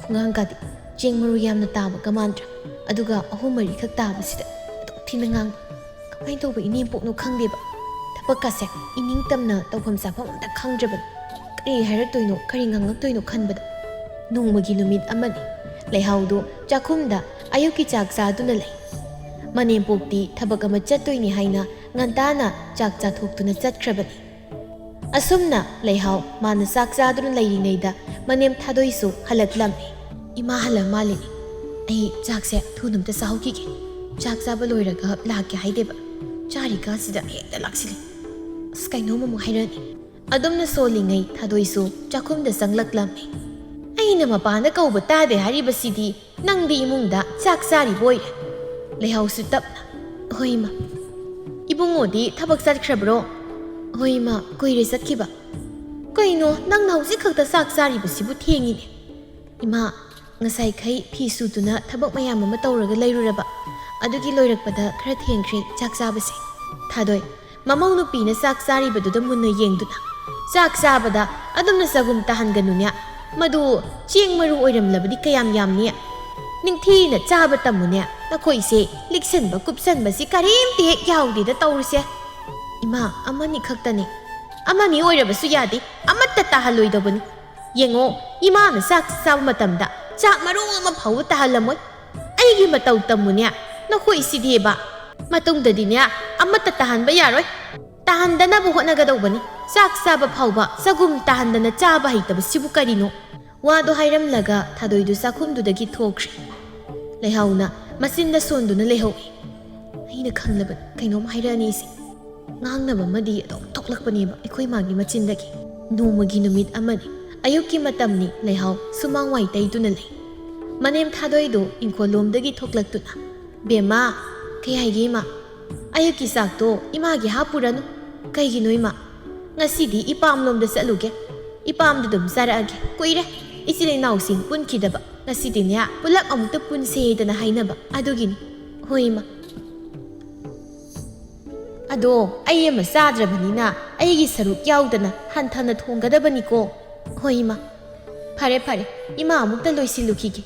"ꯈꯨꯡꯒꯥꯡꯒꯗꯤ ꯆꯦꯡ ꯃꯔꯨ ꯌꯥꯝꯅ ꯇꯥꯕꯒ ꯃꯥꯟꯗ꯭ꯔꯥ? ꯑꯗꯨꯒ ꯑꯍꯨꯝ ꯃꯔꯤꯈꯛ ꯇꯥꯕꯁꯤꯗ ꯑꯗꯨꯛ ꯊꯤꯅ ꯉꯥꯡꯕ꯫ ꯀꯃꯥꯏꯅ ꯇꯧꯕ ꯏꯅꯦꯝꯄꯣꯛꯅꯣ ꯈꯪꯗꯦꯕ꯫ ꯊꯕꯛꯀꯁꯦ ꯏꯅꯤꯡ ꯇꯝꯅ ꯇꯧꯐꯝ ꯆꯥꯐꯝ ꯑꯝꯇ ꯈꯪꯗ꯭ꯔꯕꯅꯤ꯫ ꯀꯔꯤ ꯍꯥꯏꯔꯛꯇꯣꯏꯅꯣ, ꯀꯔꯤ ꯉꯥꯡꯂꯛꯇꯣꯏꯅꯣ ꯈꯟꯕꯗ꯫" ꯅꯣꯡꯃꯒꯤ ꯅꯨꯃꯤꯠ ꯑꯃꯅꯤ꯫ ꯂꯩꯍꯥꯎꯗꯨ ꯆꯥꯛꯈꯨꯝꯗ ꯑꯌꯨꯛꯀꯤ ꯆꯥꯛ ꯆꯥꯗꯨꯅ ꯂꯩ꯫ ꯃꯅꯦꯝꯄꯣꯛꯇꯤ ꯊꯕꯛ ꯑꯃ ꯆꯠꯇꯣꯏꯅꯤ ꯍꯥꯏꯅ ꯉꯟꯇꯥꯅ ꯆꯥꯛ ꯆꯥꯊꯣꯛꯇꯨꯅ ꯆꯠꯈ꯭ꯔꯕꯅꯤ꯫ ꯑꯁꯨꯝꯅ ꯂꯩꯍꯥꯎ ꯃꯥꯅ ꯆꯥꯛ ꯆꯥꯗꯨꯅ ꯂꯩꯔꯤꯉꯩꯗ ꯃꯅꯦꯝ ꯊꯥꯗꯣꯏꯁꯨ ꯍꯜꯂꯛꯂꯝꯃꯤ꯫ "ꯏꯃꯥ ꯍꯜꯂ ꯃꯥꯜꯂꯤꯅꯦ꯫ ꯑꯩ ꯆꯥꯛꯁꯦ ꯊꯨꯅ ꯑꯝꯇ ꯆꯥꯍꯧꯈꯤꯒꯦ꯫ ꯆꯥꯛ ꯆꯥꯕ ꯂꯣꯏꯔꯒ ꯂꯥꯛꯀꯦ ꯍꯥꯏꯗꯦꯕ꯫ ꯆꯥꯔꯤꯀꯥꯟꯁꯤꯗ ꯍꯦꯛꯇ ꯂꯥꯛꯁꯤꯜꯂꯤ꯫ ꯑꯁ, ꯀꯩꯅꯣꯝ ꯑꯃꯨꯛ ꯍꯥꯏꯔꯛꯑꯅꯤ꯫" ꯑꯗꯨꯝꯅ ꯁꯣꯜꯂꯤꯉꯩ ꯊꯥꯗꯣꯏꯁꯨ ꯆꯥꯛꯈꯨꯝꯗ ꯆꯪꯂꯛꯂꯝꯃꯤ꯫ "ꯑꯩꯅ ꯃꯄꯥꯟꯗ ꯀꯧꯕ ꯇꯥꯗꯦ ꯍꯥꯏꯔꯤꯕꯁꯤꯗꯤ ꯅꯪꯗꯤ ꯏꯃꯨꯡꯗ ꯆꯥꯛ ꯆꯥꯔꯤꯕ ꯑꯣꯏꯔꯦ꯫" ꯂꯩꯍꯥꯎꯁꯨ ꯇꯞꯅ, "ꯍꯣꯏ ꯏꯃꯥ꯫" "ꯏꯕꯨꯡꯉꯣꯗꯤ ꯊꯕꯛ ꯆꯠꯈ꯭ꯔꯕ꯭ꯔꯣ?" "ꯍꯣꯏ ꯏꯃꯥ, ꯀꯨꯏꯔꯦ ꯆꯠꯈꯤꯕ꯫" "ꯀꯩꯅꯣ, ꯅꯪꯅ ꯍꯧꯖꯤꯛ ꯈꯛꯇ ꯆꯥꯛ ꯆꯥꯔꯤꯕꯁꯤꯕꯨ? ꯊꯦꯡꯉꯤꯅꯦ꯫" "ꯏꯃꯥ, ꯉꯁꯥꯏꯈꯩ ꯐꯤ ꯁꯨꯗꯨꯅ ꯊꯕꯛ ꯃꯌꯥꯝ ꯑꯃ ꯇꯧꯔꯒ ꯂꯩꯔꯨꯔꯕ, ꯑꯗꯨꯒꯤ ꯂꯣꯏꯔꯛꯄꯗ ꯈꯔ ꯊꯦꯡꯈ꯭ꯔꯦ ꯆꯥꯛ ꯆꯥꯕꯁꯦ꯫" ꯊꯥꯗꯣꯏ ꯃꯃꯧ ꯅꯨꯄꯤꯅ ꯆꯥꯛ ꯆꯥꯔꯤꯕꯗꯨꯗ ꯃꯨꯟꯅ ꯌꯦꯡꯗꯨꯅ, "ꯆꯥꯛ ꯆꯥꯕꯗ ꯑꯗꯨꯝꯅ ꯆꯒꯨꯝ ꯇꯥꯍꯟꯒꯅꯨꯅꯦ꯫ ꯃꯗꯨ ꯆꯦꯡ ꯃꯔꯨ ꯑꯣꯏꯔꯝꯂꯕꯗꯤ ꯀꯌꯥꯝ ꯌꯥꯝꯅꯤ? ꯅꯤꯡꯊꯤꯅ ꯆꯥꯕ ꯇꯝꯃꯨꯅꯦ꯫ ꯅꯈꯣꯏꯁꯦ ꯂꯤꯛꯁꯟꯕ ꯀꯨꯞꯁꯟꯕꯁꯤ ꯀꯔꯤꯝꯇ ꯍꯦꯛ ꯌꯥꯎꯗꯦꯗ ꯇꯧꯔꯤꯁꯦ꯫" "ꯏꯃꯥ, ꯑꯃꯅꯤ ꯈꯛꯇꯅꯤ꯫" "ꯑꯃꯅꯤ ꯑꯣꯏꯔꯕꯁꯨ ꯌꯥꯗꯦ, ꯑꯃꯠꯇ ꯇꯥꯍꯜꯂꯣꯏꯗꯧꯕꯅꯤ꯫ ꯌꯦꯡꯉꯣ, ꯏꯃꯥꯅ ꯆꯥꯛ ꯆꯥꯕ ꯃꯇꯝꯗ ꯆꯥꯛ ꯃꯔꯨ ꯑꯃ ꯐꯥꯎꯕ ꯇꯥꯍꯜꯂꯝꯃꯣꯏ꯫ ꯑꯩꯒꯤ ꯃꯇꯧ ꯇꯝꯃꯨꯅꯦ꯫ ꯅꯈꯣꯏꯁꯤꯗꯤꯕ, ꯃꯇꯨꯡꯗꯗꯤꯅꯦ, ꯑꯃꯠꯇ ꯇꯥꯍꯟꯕ ꯌꯥꯔꯣꯏ꯫ ꯇꯥꯍꯟꯗꯅꯕ ꯍꯣꯠꯅꯒꯗꯧꯕꯅꯤ꯫ ꯆꯥꯛ ꯆꯥꯕ ꯐꯥꯎꯕ ꯆꯒꯨꯝ ꯇꯥꯍꯟꯗꯅ ꯆꯥꯕ ꯍꯩꯇꯕꯁꯤꯕꯨ ꯀꯔꯤꯅꯣ?" ꯋꯥꯗꯣ ꯍꯥꯏꯔꯝꯂꯒ ꯊꯥꯗꯣꯏꯗꯨ ꯆꯥꯛꯈꯨꯝꯗꯨꯗꯒꯤ ꯊꯣꯛꯈ꯭ꯔꯦ꯫ ꯂꯩꯍꯥꯎꯅ ꯃꯆꯤꯟꯗ ꯁꯣꯟꯗꯨꯅ ꯂꯩꯍꯧꯏ꯫ ꯑꯩꯅ ꯈꯪꯂꯕꯅꯤ, ꯀꯩꯅꯣꯝ ꯍꯥꯏꯔꯛꯑꯅꯤꯁꯦ꯫ ꯉꯥꯡꯅꯕ ꯑꯃꯗꯤ ꯑꯗꯨꯝ ꯊꯣꯛꯂꯛꯄꯅꯦꯕ ꯑꯩꯈꯣꯏ ꯃꯥꯒꯤ ꯃꯆꯤꯟꯗꯒꯤ꯫ ꯅꯣꯡꯃꯒꯤ ꯅꯨꯃꯤꯠ ꯑꯃꯅꯤ, ꯑꯌꯨꯛꯀꯤ ꯃꯇꯝꯅꯤ꯫ ꯂꯩꯍꯥꯎ ꯁꯨꯃꯥꯡ ꯋꯥꯏ ꯇꯩꯗꯨꯅ ꯂꯩ꯫ ꯃꯅꯦꯝ ꯊꯥꯗꯣꯏꯗꯣ ꯏꯪꯈꯣꯜꯂꯣꯝꯗꯒꯤ ꯊꯣꯛꯂꯛꯇꯨꯅ, "ꯕꯦꯝꯃ, ꯀꯩ ꯍꯥꯏꯒꯦ ꯏꯃꯥ? ꯑꯌꯨꯛꯀꯤ ꯆꯥꯛꯇꯣ ꯏꯃꯥꯒꯤ ꯍꯥꯞꯄꯨꯔꯅꯨ꯫ ꯀꯩꯒꯤꯅꯣ ꯏꯃꯥ? ꯉꯁꯤꯗꯤ ꯏꯄꯥꯝꯂꯣꯝꯗ ꯆꯠꯂꯨꯒꯦ꯫ ꯏꯄꯥꯝꯗ ꯑꯗꯨꯝ ꯆꯥꯔꯛꯑꯒꯦ꯫ ꯀꯨꯏꯔꯦ ꯏꯆꯤꯜ ꯏꯅꯥꯎꯁꯤꯡ ꯄꯨꯟꯈꯤꯗꯕ꯫ ꯉꯁꯤꯗꯤꯅꯦ, ꯄꯨꯂꯞ ꯑꯃꯨꯛꯇ ꯄꯨꯟꯁꯦꯗꯅ ꯍꯥꯏꯅꯕ ꯑꯗꯨꯒꯤꯅꯤ꯫" "ꯍꯣꯏ ꯏꯃꯥ꯫ ꯑꯗꯣ ꯑꯩ ꯑꯃ ꯆꯥꯗ꯭ꯔꯕꯅꯤꯅ ꯑꯩꯒꯤ ꯁꯔꯨꯛ ꯌꯥꯎꯗꯅ ꯍꯟꯊꯅ ꯊꯣꯡꯒꯗꯕꯅꯤꯀꯣ꯫" "ꯍꯣꯏ ꯏꯃꯥ꯫" "ꯐꯔꯦ ꯐꯔꯦ, ꯏꯃꯥ ꯑꯃꯨꯛꯇ ꯂꯣꯏꯁꯤꯜꯂꯨꯈꯤꯒꯦ꯫"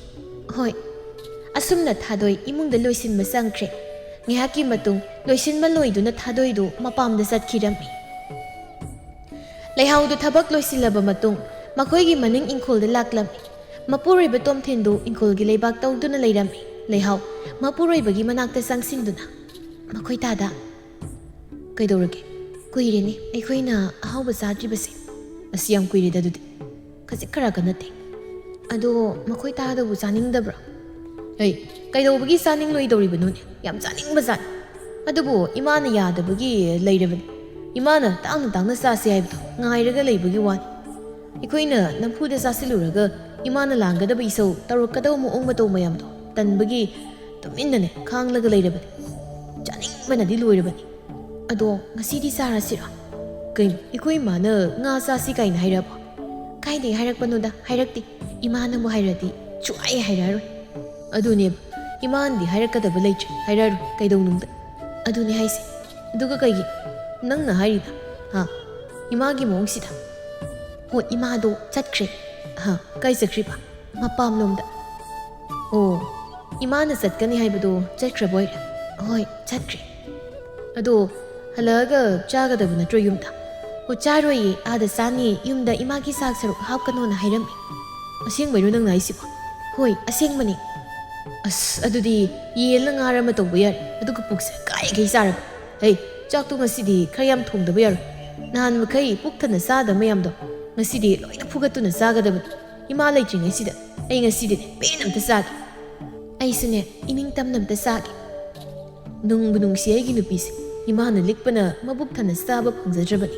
"ꯍꯣꯏ꯫" ꯑꯁꯨꯝꯅ ꯊꯥꯗꯣꯏ ꯏꯃꯨꯡꯗ ꯂꯣꯏꯁꯤꯟꯕ ꯆꯪꯈ꯭ꯔꯦ꯫ ꯉꯥꯏꯍꯥꯛꯀꯤ ꯃꯇꯨꯡ ꯂꯣꯏꯁꯤꯟꯕ ꯂꯣꯏꯗꯨꯅ ꯊꯥꯗꯣꯏꯗꯨ ꯃꯄꯥꯝꯗ ꯆꯠꯈꯤꯔꯝꯃꯤ꯫ ꯂꯩꯍꯥꯎꯗꯨ ꯊꯕꯛ ꯂꯣꯏꯁꯤꯜꯂꯕ ꯃꯇꯨꯡ ꯃꯈꯣꯏꯒꯤ ꯃꯅꯤꯡ ꯏꯪꯈꯣꯜꯗ ꯂꯥꯛꯂꯝꯃꯤ꯫ ꯃꯄꯨꯔꯣꯏꯕ ꯇꯣꯝꯊꯤꯟꯗꯨ ꯏꯪꯈꯣꯜꯒꯤ ꯂꯩꯕꯥꯛ ꯇꯧꯗꯨꯅ ꯂꯩꯔꯝꯃꯤ꯫ ꯂꯩꯍꯥꯎ ꯃꯄꯨꯔꯣꯏꯕꯒꯤ ꯃꯅꯥꯛꯇ ꯆꯪꯁꯤꯟꯗꯨꯅ, "ꯃꯈꯣꯏ ꯇꯥꯗ?" "ꯀꯩꯗꯧꯔꯒꯦ?" "ꯀꯨꯏꯔꯦꯅꯦ ꯑꯩꯈꯣꯏꯅ ꯑꯍꯥꯎꯕ ꯆꯥꯗ꯭ꯔꯤꯕꯁꯦ꯫ ꯑꯁ, ꯌꯥꯝ ꯀꯨꯏꯔꯦꯗ ꯑꯗꯨꯗꯤ꯫ ꯈꯖꯤꯛ ꯈꯔꯥꯛꯀ ꯅꯠꯇꯦ꯫ ꯑꯗꯣ ꯃꯈꯣꯏ ꯇꯥꯗꯕꯨ ꯆꯥꯅꯤꯡꯗꯕ꯭ꯔꯣ?" "ꯑꯩ ꯀꯩꯗꯧꯕꯒꯤ ꯆꯥꯅꯤꯡꯂꯣꯏꯗꯧꯔꯤꯕꯅꯣꯅꯦ? ꯌꯥꯝ ꯆꯥꯅꯤꯡꯕꯖꯥꯠꯅꯤ꯫ ꯑꯗꯨꯕꯨ ꯏꯃꯥꯅ ꯌꯥꯗꯕꯒꯤ ꯂꯩꯔꯕꯅꯤ꯫ ꯏꯃꯥꯅ ꯇꯥꯡꯅ ꯇꯥꯡꯅ ꯆꯥꯁꯦ ꯍꯥꯏꯕꯗꯣ ꯉꯥꯏꯔꯒ ꯂꯩꯕꯒꯤ ꯋꯥꯅꯤ꯫ ꯑꯩꯈꯣꯏꯅ ꯅꯝꯐꯨꯗ ꯆꯥꯁꯤꯜꯂꯨꯔꯒ ꯏꯃꯥꯅ ꯂꯥꯡꯒꯗꯕ ꯏꯁꯧ, ꯇꯧꯔꯛꯀꯗꯕ ꯃꯑꯣꯡ ꯃꯇꯧ ꯃꯌꯥꯝꯗꯣ ꯇꯟꯕꯒꯤ ꯇꯨꯃꯤꯟꯅꯅꯦ ꯈꯥꯡꯂꯒ ꯂꯩꯔꯕꯅꯤ꯫ ꯆꯥꯅꯤꯡꯕꯅꯗꯤ ꯂꯣꯏꯔꯕꯅꯤ꯫ ꯑꯗꯣ ꯉꯁꯤꯗꯤ ꯆꯥꯔꯁꯤꯔꯣ?" "ꯀꯩꯅꯣ, ꯑꯩꯈꯣꯏ ꯏꯃꯥꯅ ꯉꯥ ꯆꯥꯁꯤ ꯀꯥꯏꯅ ꯍꯥꯏꯔꯛꯑꯕꯣ?" "ꯀꯥꯏꯗꯒꯤ ꯍꯥꯏꯔꯛꯄꯅꯣꯗ, ꯍꯥꯏꯔꯛꯇꯦ꯫ ꯏꯃꯥꯅꯕꯨ ꯍꯥꯏꯔꯗꯤ ꯁꯨꯡꯍꯥꯏ ꯍꯥꯏꯔꯛꯑꯔꯣꯏ꯫" "ꯑꯗꯨꯅꯦꯕ, ꯏꯃꯥꯅꯗꯤ ꯍꯥꯏꯔꯛꯀꯗꯕ ꯂꯩꯇ꯭ꯔꯦ, ꯍꯥꯏꯔꯛꯑꯔꯣꯏ꯫ ꯀꯩꯗꯧꯅꯨꯡꯗ꯫" "ꯑꯗꯨꯅꯦ ꯍꯥꯏꯁꯦ꯫ ꯑꯗꯨꯒ ꯀꯩꯒꯤ ꯅꯪꯅ ꯍꯥꯏꯔꯤꯗ? ꯍꯥ? ꯏꯃꯥꯒꯤ ꯃꯑꯣꯡꯁꯤꯗ?" "ꯍꯣ, ꯏꯃꯥꯗꯣ ꯆꯠꯈ꯭ꯔꯦ꯫" "ꯍꯥ? ꯀꯥꯏ ꯆꯠꯈ꯭ꯔꯤꯕ?" "ꯃꯄꯥꯝꯂꯣꯝꯗ꯫" "ꯑꯣ, ꯏꯃꯥꯅ ꯆꯠꯀꯅꯤ ꯍꯥꯏꯕꯗꯣ ꯆꯠꯈ꯭ꯔꯕ ꯑꯣꯏꯔꯦ?" "ꯍꯣꯏ, ꯆꯠꯈ꯭ꯔꯦ꯫" "ꯑꯗꯣ ꯍꯜꯂꯛꯑꯒ ꯆꯥꯒꯗꯕ ꯅꯠꯇ꯭ꯔꯣ ꯌꯨꯝꯗ?" "ꯑꯣ, ꯆꯥꯔꯣꯏꯌꯦ, ꯑꯥꯗ ꯆꯥꯅꯤ꯫ ꯌꯨꯝꯗ ꯏꯃꯥꯒꯤ ꯆꯥꯛ ꯁꯔꯨꯛ ꯍꯥꯞꯀꯅꯣꯅ ꯍꯥꯏꯔꯝꯃꯤ꯫" "ꯑꯁꯦꯡꯕꯩꯔꯣ ꯅꯪꯅ ꯍꯥꯏꯁꯤꯕꯣ?" "ꯍꯣꯏ, ꯑꯁꯦꯡꯕꯅꯦ꯫" ꯑꯁ, ꯑꯗꯨꯗꯤ ꯌꯦꯟꯂ ꯉꯥꯔ ꯑꯃ ꯇꯧꯕ ꯌꯥꯔꯦ꯫ ꯑꯗꯨꯒ ꯄꯨꯛꯁꯦ ꯀꯥꯏꯒꯩ ꯆꯥꯔꯕ꯫ ꯍꯩ, ꯆꯥꯛꯇꯣ ꯉꯁꯤꯗꯤ ꯈꯔ ꯌꯥꯝ ꯊꯣꯡꯗꯕ ꯌꯥꯔꯣꯏ꯫ ꯅꯍꯥꯟ ꯃꯈꯩ ꯄꯨꯛ ꯊꯟꯅ ꯆꯥꯗꯕ ꯃꯌꯥꯝꯗꯣ ꯉꯁꯤꯗꯤ ꯂꯣꯏꯅ ꯐꯨꯒꯠꯇꯨꯅ ꯆꯥꯒꯗꯕꯅꯤ꯫ ꯏꯃꯥ ꯂꯩꯇ꯭ꯔꯤꯉꯩꯁꯤꯗ ꯑꯩ ꯉꯁꯤꯗꯤꯅꯦ ꯄꯦꯟꯅ ꯑꯝꯇ ꯆꯥꯒꯦ꯫ ꯑꯩꯁꯨꯅꯦ ꯏꯅꯤꯡꯇꯝꯅ ꯑꯝꯇ ꯆꯥꯒꯦ꯫ ꯅꯨꯡꯕꯨ ꯅꯨꯡꯁꯤ ꯑꯩꯒꯤ ꯅꯨꯄꯤꯁꯦ꯫ ꯏꯃꯥꯅ ꯂꯤꯛꯄꯅ ꯃꯕꯨꯛ ꯊꯟꯅ ꯆꯥꯕ ꯐꯪꯖꯗ꯭ꯔꯕꯅꯤ꯫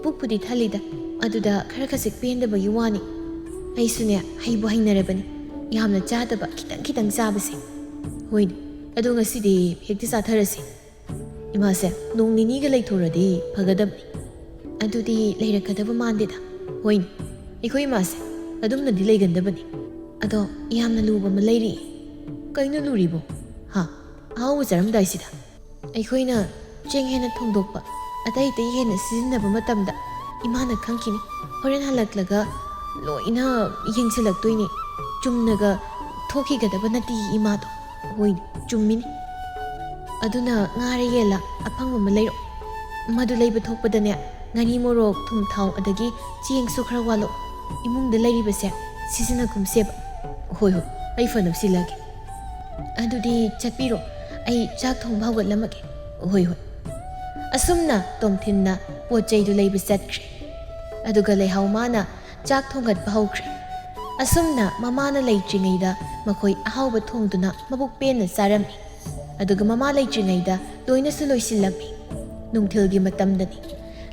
ꯄꯨꯛꯄꯨꯗꯤ ꯊꯜꯂꯤꯗ, ꯑꯗꯨꯗ ꯈꯔ ꯈꯖꯤꯛ ꯄꯦꯟꯗꯕꯒꯤ ꯋꯥꯅꯤ꯫ ꯑꯩꯁꯨꯅꯦ ꯍꯩꯕꯨ ꯍꯩꯅꯔꯕꯅꯤ, ꯌꯥꯝꯅ ꯆꯥꯗꯕ, ꯈꯤꯇꯪ ꯈꯤꯇꯪ ꯆꯥꯕꯁꯦ꯫ ꯍꯣꯏꯅꯦ, ꯑꯗꯣ ꯉꯁꯤꯗꯤ ꯍꯦꯛꯇ ꯆꯥꯊꯔꯁꯤ꯫ ꯏꯃꯥꯁꯦ ꯅꯣꯡ ꯅꯤꯅꯤꯒ ꯂꯩꯊꯣꯔꯗꯤ ꯐꯒꯗꯕꯅꯤ꯫ ꯑꯗꯨꯗꯤ ꯂꯩꯔꯛꯀꯗꯕ ꯃꯥꯟꯗꯦꯗ꯫ ꯍꯣꯏꯅꯦ, ꯑꯩꯈꯣꯏ ꯏꯃꯥꯁꯦ ꯑꯗꯨꯝꯅꯗꯤ ꯂꯩꯒꯟꯗꯕꯅꯤ꯫ ꯑꯗꯣ ꯌꯥꯝꯅ ꯂꯨꯕ ꯑꯃ ꯂꯩꯔꯤ꯫ ꯀꯩꯅꯣ ꯂꯨꯔꯤꯕꯣ? ꯍꯥ? ꯑꯍꯥꯎꯕ ꯆꯥꯔꯝꯗꯥꯏꯁꯤꯗ ꯑꯩꯈꯣꯏꯅ ꯆꯦꯡ ꯍꯦꯟꯅ ꯊꯣꯡꯗꯣꯛꯄ, ꯑꯇꯩ ꯑꯇꯩ ꯍꯦꯟꯅ ꯁꯤꯖꯤꯟꯅꯕ ꯃꯇꯝꯗ ꯏꯃꯥꯅ ꯈꯪꯈꯤꯅꯤ꯫ ꯍꯣꯔꯦꯟ ꯍꯜꯂꯛꯂꯒ ꯂꯣꯏꯅ ꯌꯦꯡꯁꯤꯜꯂꯛꯇꯣꯏꯅꯤ꯫ ꯆꯨꯝꯅꯒ ꯊꯣꯛꯈꯤꯒꯗꯕ ꯅꯠꯇꯦ ꯏꯃꯥꯗꯣ꯫ ꯍꯣꯏ, ꯆꯨꯝꯃꯤꯅꯤ꯫ ꯑꯗꯨꯅ ꯉꯥꯔ ꯌꯦꯜꯂ ꯑꯐꯪꯕ ꯑꯃ ꯂꯩꯔꯣ꯫ ꯃꯗꯨ ꯂꯩꯕ ꯊꯣꯛꯄꯗꯅꯦ, ꯉꯥꯔꯤ, ꯃꯣꯔꯣꯛ, ꯊꯨꯝ, ꯊꯥꯎ, ꯑꯗꯒꯤ ꯆꯦꯡꯁꯨ ꯈꯔ ꯋꯥꯠꯂꯣ꯫ ꯏꯃꯨꯡꯗ ꯂꯩꯔꯤꯕꯁꯦ ꯁꯤꯖꯤꯟꯅꯒꯨꯝꯁꯦꯕ꯫ ꯍꯣꯏ, ꯍꯣꯏ, ꯑꯩ ꯐꯅꯕ ꯁꯤꯜꯂꯒꯦ꯫ ꯑꯗꯨꯗꯤ ꯆꯠꯄꯤꯔꯣ, ꯑꯩ ꯆꯥꯛ ꯊꯣꯡꯕ ꯍꯧꯒꯠꯂꯝꯃꯒꯦ꯫ ꯍꯣꯏ, ꯍꯣꯏ꯫ ꯑꯁꯨꯝꯅ ꯇꯣꯝꯊꯤꯟꯅ ꯄꯣꯠ ꯆꯩꯗꯨ ꯂꯩꯕ ꯆꯠꯈ꯭ꯔꯦ꯫ ꯑꯗꯨꯒ ꯂꯩꯍꯥꯎ ꯃꯥꯅ ꯆꯥꯛ ꯊꯣꯡꯒꯠꯄ ꯍꯧꯈ꯭ꯔꯦ꯫ ꯑꯁꯨꯝꯅ ꯃꯃꯥꯅ ꯂꯩꯇ꯭ꯔꯤꯉꯩꯗ ꯃꯈꯣꯏ ꯑꯍꯥꯎꯕ ꯊꯣꯡꯗꯨꯅ ꯃꯕꯨꯛ ꯄꯦꯟꯅ ꯆꯥꯔꯝꯃꯤ꯫ ꯑꯗꯨꯒ ꯃꯃꯥ ꯂꯩꯇ꯭ꯔꯤꯉꯩꯗ ꯂꯣꯏꯅꯁꯨ ꯂꯣꯏꯁꯤꯜꯂꯝꯃꯤ꯫ ꯅꯨꯡꯊꯤꯜꯒꯤ ꯃꯇꯝꯗꯅꯤ꯫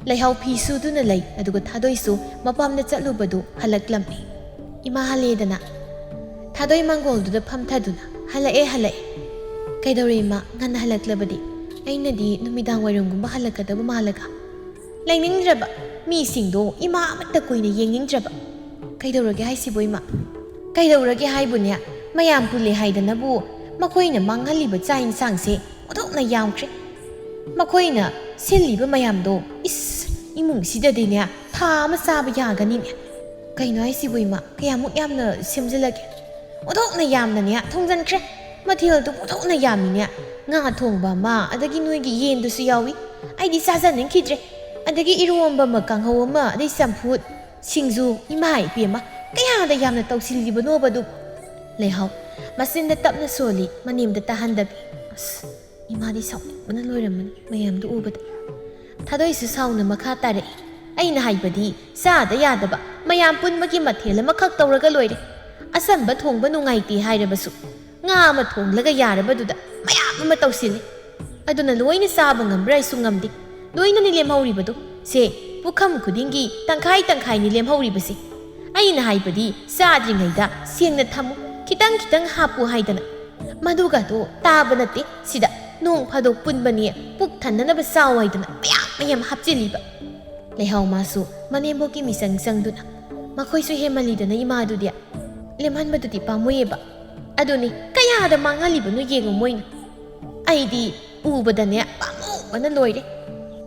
ꯂꯩꯍꯥꯎ ꯐꯤ ꯁꯨꯗꯨꯅ ꯂꯩ, ꯑꯗꯨꯒ ꯊꯥꯗꯣꯏꯁꯨ ꯃꯄꯥꯝꯗ ꯆꯠꯂꯨꯕꯗꯨ ꯍꯜꯂꯛꯂꯝꯃꯤ꯫ ꯏꯃꯥ ꯍꯜꯂꯦꯗꯅ ꯊꯥꯗꯣꯏ ꯃꯥꯡꯒꯣꯜꯗꯨꯗ ꯐꯝꯊꯗꯨꯅ, "ꯍꯜꯂꯛꯑꯦ, ꯍꯜꯂꯛꯑꯦ꯫ ꯀꯩꯗꯧꯔꯦ ꯏꯃꯥ, ꯉꯟꯅ ꯍꯜꯂꯛꯂꯕꯗꯤ? ꯑꯩꯅꯗꯤ ꯅꯨꯃꯤꯗꯥꯡ ꯋꯥꯏꯔꯝꯒꯨꯝꯕ ꯍꯜꯂꯛꯀꯗꯕ ꯃꯥꯜꯂꯒ ꯂꯩꯅꯤꯡꯗ꯭ꯔꯕ, ꯃꯤꯁꯤꯡꯗꯣ ꯏꯃꯥ ꯑꯃꯠꯇ ꯀꯨꯏꯅ ꯌꯦꯡꯅꯤꯡꯗ꯭ꯔꯕ꯫ ꯀꯩꯗꯧꯔꯒꯦ ꯍꯥꯏꯁꯤꯕꯣ ꯏꯃꯥ?" "ꯀꯩꯗꯧꯔꯒꯦ ꯍꯥꯏꯕꯨꯅꯦ, ꯃꯌꯥꯝ ꯄꯨꯜꯂꯦ ꯍꯥꯏꯗꯅꯕꯨ ꯃꯈꯣꯏꯅ ꯃꯥꯡꯍꯜꯂꯤꯕ ꯆꯥꯛ ꯏꯟꯁꯥꯡꯁꯦ ꯑꯣꯟꯊꯣꯛꯅ ꯌꯥꯝꯈ꯭ꯔꯦ꯫ ꯃꯈꯣꯏꯅ ꯁꯤꯜꯂꯤꯕ ꯃꯌꯥꯝꯗꯣ, ꯏꯁ, ꯏꯃꯨꯡꯁꯤꯗꯗꯤꯅꯦ ꯊꯥ ꯑꯃ ꯆꯥꯕ ꯌꯥꯒꯅꯤꯅꯦ꯫ ꯀꯩꯅꯣ ꯍꯥꯏꯁꯤꯕꯨ ꯏꯃꯥ, ꯀꯌꯥꯃꯨꯛ ꯌꯥꯝꯅ ꯁꯦꯝꯖꯤꯜꯂꯒꯦ? ꯑꯣꯟꯊꯣꯛꯅ ꯌꯥꯝꯅꯅꯦ ꯊꯣꯡꯖꯟꯈ꯭ꯔꯦ꯫ ꯃꯊꯦꯜꯗꯨ ꯑꯣꯟꯊꯣꯛꯅ ꯌꯥꯝꯃꯤꯅꯦ꯫ ꯉꯥ ꯊꯣꯡꯕ ꯑꯃ, ꯑꯗꯒꯤ ꯅꯣꯏꯒꯤ ꯌꯦꯟꯗꯨꯁꯨ ꯌꯥꯎꯏ꯫ ꯑꯩꯗꯤ ꯆꯥꯖꯅꯤꯡꯈꯤꯗ꯭ꯔꯦ꯫ ꯑꯗꯒꯤ ꯏꯔꯣꯝꯕ ꯑꯃ, ꯀꯥꯡꯍꯧ ꯑꯃ, ꯑꯗꯩ ꯆꯝꯐꯨꯠ, ꯁꯤꯡꯖꯨ, ꯏꯃꯥ ꯏꯕꯦꯝꯃ, ꯀꯌꯥꯗ ꯌꯥꯝꯅ ꯇꯧꯁꯤꯜꯂꯤꯕꯅꯣꯕ ꯑꯗꯨ?" ꯂꯩꯍꯥꯎ ꯃꯆꯤꯟꯗ ꯇꯞꯅ ꯁꯣꯜꯂꯤ, ꯃꯅꯦꯝꯗ ꯇꯥꯍꯟꯗꯕꯤ꯫ ꯑꯁ, ꯏꯃꯥꯗꯤ ꯁꯥꯎꯅꯤꯡꯕꯅ ꯂꯣꯏꯔꯝꯃꯅꯤ ꯃꯌꯥꯝꯗꯨ ꯎꯕꯗ꯫ ꯊꯥꯗꯣꯏꯁꯨ ꯁꯥꯎꯅ ꯃꯈꯥ ꯇꯥꯔꯛꯏ, "ꯑꯩꯅ ꯍꯥꯏꯕꯗꯤ ꯆꯥꯗ ꯌꯥꯗꯕ ꯃꯌꯥꯝ ꯄꯨꯟꯕꯒꯤ ꯃꯊꯦꯜ ꯑꯃꯈꯛ ꯇꯧꯔꯒ ꯂꯣꯏꯔꯦ꯫ ꯑꯆꯝꯕ ꯊꯣꯡꯕ ꯅꯨꯡꯉꯥꯏꯇꯦ ꯍꯥꯏꯔꯕꯁꯨ ꯉꯥ ꯑꯃ ꯊꯣꯡꯂꯒ ꯌꯥꯔꯕꯗꯨꯗ ꯃꯌꯥꯝ ꯑꯃ ꯇꯧꯁꯤꯜꯂꯤ꯫ ꯑꯗꯨꯅ ꯂꯣꯏꯅ ꯆꯥꯕ ꯉꯝꯕ꯭ꯔꯥ ꯑꯩꯁꯨ ꯉꯝꯗꯦ꯫ ꯂꯣꯏꯅꯅꯤ ꯂꯦꯝꯍꯧꯔꯤꯕꯗꯣ꯫ ꯁꯦ, ꯄꯨꯈꯝ ꯈꯨꯗꯤꯡꯒꯤ ꯇꯪꯈꯥꯏ ꯇꯪꯈꯥꯏꯅꯤ ꯂꯦꯝꯍꯧꯔꯤꯕꯁꯦ꯫ ꯑꯩꯅ ꯍꯥꯏꯕꯗꯤ ꯆꯥꯗ꯭ꯔꯤꯉꯩꯗ ꯁꯦꯡꯅ ꯊꯝꯃꯨ, ꯈꯤꯇꯪ ꯈꯤꯇꯪ ꯍꯥꯞꯄꯨ ꯍꯥꯏꯗꯅ꯫ ꯃꯗꯨꯒꯗꯣ ꯇꯥꯕ ꯅꯠꯇꯦ꯫ ꯁꯤꯗ ꯅꯣꯡ ꯐꯥꯗꯣꯛ ꯄꯨꯟꯕꯅꯤ, ꯄꯨꯛ ꯊꯟꯅꯅꯕ ꯆꯥꯎ ꯍꯥꯏꯗꯅ ꯃꯌꯥꯝ ꯃꯌꯥꯝ ꯍꯥꯞꯆꯤꯜꯂꯤꯕ"꯫ ꯂꯩꯍꯥꯎ ꯃꯥꯁꯨ ꯃꯅꯦꯝꯕꯣꯛꯀꯤ ꯃꯤꯆꯪ ꯆꯪꯗꯨꯅ, "ꯃꯈꯣꯏꯁꯨ ꯍꯦꯟꯃꯜꯂꯤꯗꯅ ꯏꯃꯥꯗꯨꯗꯤ꯫ ꯂꯦꯝꯍꯟꯕꯗꯨꯗꯤ ꯄꯥꯝꯃꯨꯏꯌꯦꯕ꯫ ꯑꯗꯨꯅꯤ, ꯀꯌꯥꯗ ꯃꯥꯡꯍꯜꯂꯤꯕꯅꯣ ꯌꯦꯡꯉꯨ ꯃꯣꯏꯅ꯫ ꯑꯩꯗꯤ ꯎꯕꯗꯅꯦ ꯄꯥꯝꯃꯨꯕꯅ ꯂꯣꯏꯔꯦ꯫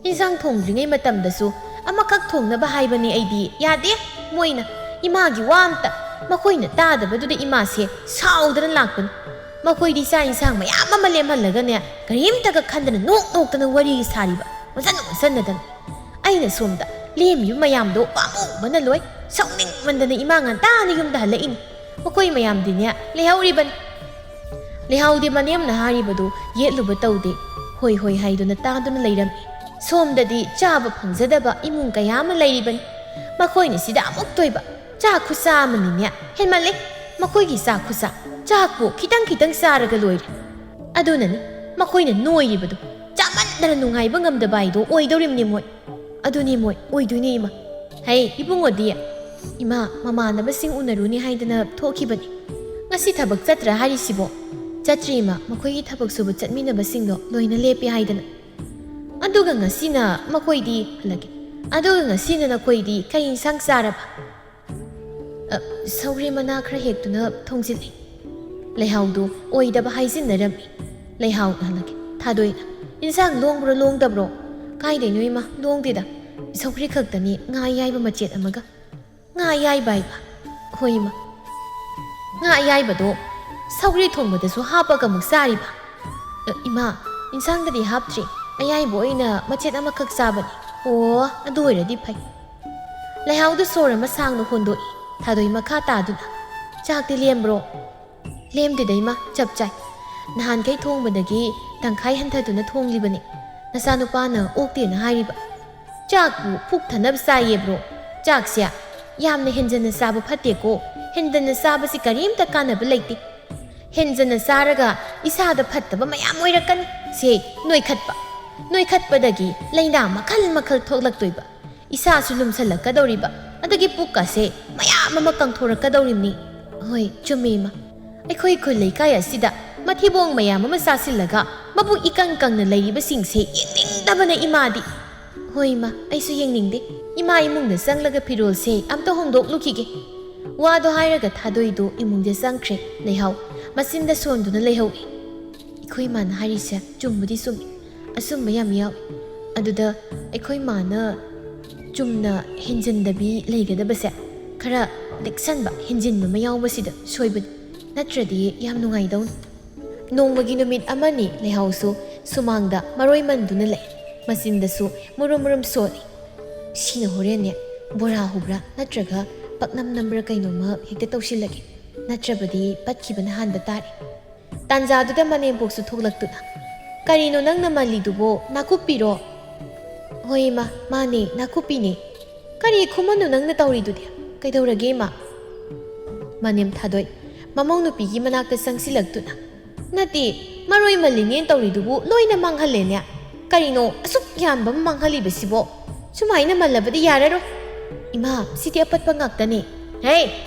ꯏꯟꯁꯥꯡ ꯊꯣꯡꯗ꯭ꯔꯤꯉꯩ ꯃꯇꯝꯗꯁꯨ ꯑꯃꯈꯛ ꯊꯣꯡꯅꯕ ꯍꯥꯏꯕꯅꯤ ꯑꯩꯗꯤ꯫ ꯌꯥꯗꯦ ꯃꯣꯏꯅ꯫ ꯏꯃꯥꯒꯤ ꯋꯥ ꯑꯝꯇ꯫ ꯃꯈꯣꯏꯅ ꯇꯥꯗꯕꯗꯨꯗ ꯏꯃꯥꯁꯦ ꯁꯥꯎꯗꯅ ꯂꯥꯛꯄꯅꯤ꯫ ꯃꯈꯣꯏꯗꯤ ꯆꯥꯛ ꯏꯟꯁꯥꯡ ꯃꯌꯥꯝ ꯑꯃ ꯂꯦꯝꯍꯜꯂꯒꯅꯦ, ꯀꯔꯤꯝꯇꯒ ꯈꯟꯗꯅ ꯅꯣꯛ ꯅꯣꯛꯇꯅ ꯋꯥꯔꯤꯒ ꯁꯥꯔꯤꯕ, ꯑꯣꯟꯁꯟ ꯑꯣꯟꯁꯟꯅꯗꯅ꯫ ꯑꯩꯅ ꯁꯣꯝꯗ ꯂꯦꯝꯃꯤꯕ ꯃꯌꯥꯝꯗꯣ ꯄꯥꯝꯃꯨꯕꯅ ꯂꯣꯏ꯫ ꯁꯥꯎꯅꯤꯡꯃꯟꯗꯅ ꯏꯃꯥ ꯉꯟꯇꯥꯅ ꯌꯨꯝꯗ ꯍꯜꯂꯛꯏꯅꯤ꯫ ꯃꯈꯣꯏ ꯃꯌꯥꯝꯗꯤꯅꯦ ꯂꯩꯍꯧꯔꯤꯕꯅꯤ꯫ ꯂꯩꯍꯥꯎꯗꯤ ꯃꯅꯦꯝꯅ ꯍꯥꯏꯔꯤꯕꯗꯨ ꯌꯦꯠꯂꯨꯕ ꯇꯧꯗꯦ꯫ "ꯍꯣꯏ ꯍꯣꯏ" ꯍꯥꯏꯗꯨꯅ ꯇꯥꯗꯨꯅ ꯂꯩꯔꯝꯃꯤ꯫ ꯁꯣꯝꯗꯗꯤ ꯆꯥꯕ ꯐꯪꯖꯗꯕ ꯏꯃꯨꯡ ꯀꯌꯥ ꯑꯃ ꯂꯩꯔꯤꯕꯅꯤ꯫ ꯃꯈꯣꯏꯅ ꯁꯤꯗ ꯑꯃꯨꯛ ꯇꯣꯏꯕ꯫ ꯆꯥ ꯈꯨꯆꯥ ꯑꯃꯅꯤꯅꯦ꯫ ꯍꯦꯟꯃꯜꯂꯦ꯫ ꯃꯈꯣꯏꯒꯤ ꯆꯥ ꯈꯨꯆꯥ꯫ ꯆꯥꯛꯄꯨ ꯈꯤꯇꯪ ꯈꯤꯇꯪ ꯆꯥꯔꯒ ꯂꯣꯏꯔꯦ꯫ ꯑꯗꯨꯅꯅꯤ ꯃꯈꯣꯏꯅ ꯅꯣꯏꯔꯤꯕꯗꯨ꯫ ꯆꯥꯃꯟꯗꯅ ꯅꯨꯡꯉꯥꯏꯕ ꯉꯝꯗꯕ ꯍꯥꯏꯗꯣ ꯑꯣꯏꯗꯧꯔꯤꯕꯅꯤ ꯃꯣꯏ꯫ ꯑꯗꯨꯅꯤ ꯃꯣꯏ ꯑꯣꯏꯗꯣꯏꯅꯤ ꯏꯃꯥ꯫ ꯍꯩ, ꯏꯕꯨꯡꯉꯣꯗꯤ? ꯏꯃꯥ, ꯃꯃꯥꯟꯅꯕꯁꯤꯡ ꯎꯅꯔꯨꯅꯤ ꯍꯥꯏꯗꯅ ꯊꯣꯛꯈꯤꯕꯅꯤ꯫ ꯉꯁꯤ ꯊꯕꯛ ꯆꯠꯇ꯭ꯔꯥ ꯍꯥꯏꯔꯤꯁꯤꯕꯣ? ꯆꯠꯇ꯭ꯔꯤ ꯏꯃꯥ, ꯃꯈꯣꯏꯒꯤ ꯊꯕꯛ ꯁꯨꯕ ꯆꯠꯃꯤꯟꯅꯕꯁꯤꯡꯗꯣ ꯂꯣꯏꯅ ꯂꯦꯞꯄꯦ ꯍꯥꯏꯗꯅ꯫ ꯑꯗꯨꯒ ꯉꯁꯤꯅ ꯃꯈꯣꯏꯗꯤ ꯍꯜꯂꯛꯀꯦ꯫ ꯑꯗꯨꯒ ꯉꯁꯤꯅ ꯅꯈꯣꯏꯗꯤ ꯀꯔꯤ ꯏꯟꯁꯥꯡ ꯆꯥꯔꯕ? "ꯑ, ꯁꯧꯒ꯭ꯔꯤ ꯃꯅꯥ ꯈꯔ ꯍꯦꯛꯇꯨꯅ ꯊꯣꯡꯖꯤꯜꯂꯤ"꯫ ꯂꯩꯍꯥꯎꯗꯨ ꯑꯣꯏꯗꯕ ꯍꯥꯏꯖꯤꯟꯅꯔꯝꯃꯤ꯫ ꯂꯩꯍꯥꯎꯅ ꯍꯜꯂꯛꯈꯤ꯫ ꯊꯥꯗꯣꯏꯅ, "ꯏꯟꯁꯥꯡ ꯂꯣꯡꯕ꯭ꯔꯣ ꯂꯣꯡꯗꯕ꯭ꯔꯣ?" "ꯀꯥꯏꯗꯩꯅꯣ ꯏꯃꯥ, ꯂꯣꯡꯗꯦꯗ꯫ ꯁꯧꯒ꯭ꯔꯤ ꯈꯛꯇꯅꯤ, ꯉꯥ ꯑꯌꯥꯏꯕ ꯃꯆꯦꯠ ꯑꯃꯒ"꯫ "ꯉꯥ ꯑꯌꯥꯏꯕ ꯍꯥꯏꯕ?" "ꯍꯣꯏ ꯏꯃꯥ"꯫ "ꯉꯥ ꯑꯌꯥꯏꯕꯗꯣ ꯁꯧꯒ꯭ꯔꯤ ꯊꯣꯡꯕꯗꯁꯨ ꯍꯥꯞꯄꯒ ꯑꯃꯨꯛ ꯆꯥꯔꯤꯕ?" "ꯑ, ꯏꯃꯥ, ꯏꯟꯁꯥꯡꯗꯗꯤ ꯍꯥꯞꯇ꯭ꯔꯤ꯫ ꯑꯌꯥꯏꯕ ꯑꯣꯏꯅ ꯃꯆꯦꯠ ꯑꯃꯈꯛ ꯆꯥꯕꯅꯤ"꯫ "ꯑꯣ, ꯑꯗꯨ ꯑꯣꯏꯔꯗꯤ ꯐꯩ"꯫ ꯂꯩꯍꯥꯎꯗꯨ ꯁꯣꯔ ꯑꯃ ꯁꯥꯡꯅ ꯍꯣꯟꯗꯣꯛꯏ꯫ ꯊꯥꯗꯣꯏ ꯃꯈꯥ ꯇꯥꯗꯨꯅ, "ꯆꯥꯛꯇꯤ ꯂꯦꯝꯕ꯭ꯔꯣ?" "ꯂꯦꯝꯗꯦꯗ ꯏꯃꯥ, ꯆꯞ ꯆꯥꯏ꯫ ꯅꯍꯥꯟꯈꯩ ꯊꯣꯡꯕꯗꯒꯤ ꯇꯪꯈꯥꯏ ꯍꯟꯊꯗꯨꯅ ꯊꯣꯡꯂꯤꯕꯅꯤ꯫ ꯅꯆꯥꯅꯨꯄꯥꯅ ꯑꯣꯛꯇꯦꯅ ꯍꯥꯏꯔꯤꯕ꯫ ꯆꯥꯛꯄꯨ ꯄꯨꯛ ꯊꯟꯅꯕ ꯆꯥꯏꯌꯦꯕ꯭ꯔꯣ? ꯆꯥꯛꯁꯦ ꯌꯥꯝꯅ ꯍꯦꯟꯖꯟꯅ ꯆꯥꯕ ꯐꯠꯇꯦꯀꯣ꯫ ꯍꯦꯟꯖꯟꯅ ꯆꯥꯕꯁꯤ ꯀꯔꯤꯝꯇ ꯀꯥꯟꯅꯕ ꯂꯩꯇꯦ꯫ ꯍꯦꯟꯖꯟꯅ ꯆꯥꯔꯒ ꯏꯁꯥꯗ ꯐꯠꯇꯕ ꯃꯌꯥꯝ ꯑꯣꯏꯔꯛꯀꯅꯤ꯫ ꯁꯦ, ꯅꯣꯏꯈꯠꯄ꯫ ꯅꯣꯏꯈꯠꯄꯗꯒꯤ ꯂꯥꯏꯅꯥ ꯃꯈꯜ ꯃꯈꯜ ꯊꯣꯛꯂꯛꯇꯣꯏꯕ꯫ ꯏꯁꯥꯁꯨ ꯂꯨꯝꯁꯜꯂꯛꯀꯗꯧꯔꯤꯕ, ꯑꯗꯒꯤ ꯄꯨꯛꯀꯁꯦ ꯃꯌꯥꯝ ꯑꯃ ꯀꯪꯊꯣꯔꯛꯀꯗꯧꯔꯤꯕꯅꯤ꯫" "ꯍꯣꯏ, ꯆꯨꯝꯃꯦ ꯏꯃꯥ꯫ ꯑꯩꯈꯣꯏ ꯈꯨꯜ ꯂꯩꯀꯥꯏ ꯑꯁꯤꯗ ꯃꯊꯤꯕꯣꯡ ꯃꯌꯥꯝ ꯑꯃ ꯆꯥꯁꯤꯜꯂꯒ ꯃꯕꯨꯛ ꯏꯀꯪ ꯀꯪꯅ ꯂꯩꯔꯤꯕꯁꯤꯡꯁꯦ ꯌꯦꯡꯅꯤꯡꯗꯕꯅ ꯏꯃꯥꯗꯤ꯫" "ꯍꯣꯏ ꯏꯃꯥ, ꯑꯩꯁꯨ ꯌꯦꯡꯅꯤꯡꯗꯦ꯫ ꯏꯃꯥ ꯏꯃꯨꯡꯗ ꯆꯪꯂꯒ ꯐꯤꯔꯣꯜꯁꯦ ꯑꯝꯇ ꯍꯣꯡꯗꯣꯛꯂꯨꯈꯤꯒꯦ꯫" ꯋꯥꯗꯣ ꯍꯥꯏꯔꯒ ꯊꯥꯗꯣꯏꯗꯣ ꯏꯃꯨꯡꯗ ꯆꯪꯈ꯭ꯔꯦ꯫ ꯂꯩꯍꯥꯎ ꯃꯆꯤꯟꯗ ꯁꯣꯟꯗꯨꯅ ꯂꯩꯍꯧꯏ꯫ "ꯑꯩꯈꯣꯏ ꯏꯃꯥꯅ ꯍꯥꯏꯔꯤꯁꯦ ꯆꯨꯝꯕꯨꯗꯤ ꯆꯨꯝꯃꯤ꯫ ꯑꯆꯨꯝꯕ ꯌꯥꯝ ꯌꯥꯎꯏ꯫ ꯑꯗꯨꯗ ꯑꯩꯈꯣꯏ ꯃꯥꯅ ꯆꯨꯝꯅ ꯍꯦꯟꯖꯤꯟꯗꯕꯤ ꯂꯩꯒꯗꯕꯁꯦ ꯈꯔ ꯂꯤꯛꯁꯟꯕ, ꯍꯦꯟꯖꯤꯟꯕ ꯑꯃ ꯌꯥꯎꯕꯁꯤꯗ ꯁꯣꯏꯕꯅꯤ꯫ ꯅꯠꯇ꯭ꯔꯗꯤ ꯌꯥꯝ ꯅꯨꯡꯉꯥꯏꯗꯧꯅꯤ꯫" ꯅꯣꯡꯃꯒꯤ ꯅꯨꯃꯤꯠ ꯑꯃꯅꯤ ꯂꯩꯍꯥꯎꯁꯨ ꯁꯨꯃꯥꯡꯗ ꯃꯔꯣꯏ ꯃꯟꯗꯨꯅ ꯂꯩ꯫ ꯃꯆꯤꯟꯗꯁꯨ ꯃꯨꯔꯨꯝ ꯃꯨꯔꯨꯝ ꯁꯣꯜꯂꯤ꯫ "ꯁꯤꯅ ꯍꯣꯔꯦꯟꯅꯦ ꯕꯣꯔꯥ ꯍꯧꯕ꯭ꯔꯥ ꯅꯠꯇ꯭ꯔꯒ ꯄꯥꯛꯅꯝ ꯅꯝꯕ꯭ꯔꯥ ꯀꯩꯅꯣꯝꯃ ꯍꯦꯛꯇ ꯇꯧꯁꯤꯜꯂꯒꯦ꯫ ꯅꯠꯇ꯭ꯔꯕꯗꯤ ꯄꯠꯈꯤꯕꯅ ꯍꯥꯟꯕ ꯇꯥꯔꯦ꯫" ꯇꯥꯟꯖꯥꯗꯨꯗ ꯃꯅꯦꯝꯄꯣꯛꯁꯨ ꯊꯣꯛꯂꯛꯇꯨꯅ, "ꯀꯔꯤꯅꯣ ꯅꯪꯅ ꯃꯜꯂꯤꯗꯨꯕꯣ? ꯅꯥꯀꯨꯞꯄꯤꯔꯣ?" "ꯍꯣꯏ ꯏꯃꯥ, ꯃꯥꯅꯦ, ꯅꯥꯀꯨꯞꯄꯤꯅꯦ꯫ ꯀꯔꯤ ꯈꯨꯃꯟꯅꯣ ꯅꯪꯅ ꯇꯧꯔꯤꯗꯨꯗꯤ? ꯀꯩꯗꯧꯔꯒꯦ ꯏꯃꯥ?" ꯃꯅꯦꯝ ꯊꯥꯗꯣꯏ ꯃꯃꯧ ꯅꯨꯄꯤꯒꯤ ꯃꯅꯥꯛꯇ ꯆꯪꯁꯤꯜꯂꯛꯇꯨꯅ, "ꯅꯠꯇꯦ, ꯃꯔꯣꯏ ꯃꯜꯂꯤꯅꯦꯅ ꯇꯧꯔꯤꯗꯨꯕꯨ ꯂꯣꯏꯅ ꯃꯥꯡꯍꯜꯂꯦꯅꯦ꯫ ꯀꯔꯤꯅꯣ ꯑꯁꯨꯛ ꯌꯥꯝꯕ ꯑꯃ ꯃꯥꯡꯍꯜꯂꯤꯕꯁꯤꯕꯣ? ꯁꯨꯃꯥꯏꯅ ꯃꯜꯂꯕꯗꯤ ꯌꯥꯔꯔꯣꯏ꯫ ꯏꯃꯥ, ꯁꯤꯗꯤ ꯑꯄꯠꯄ ꯉꯥꯛꯇꯅꯦ꯫" "ꯍꯦ,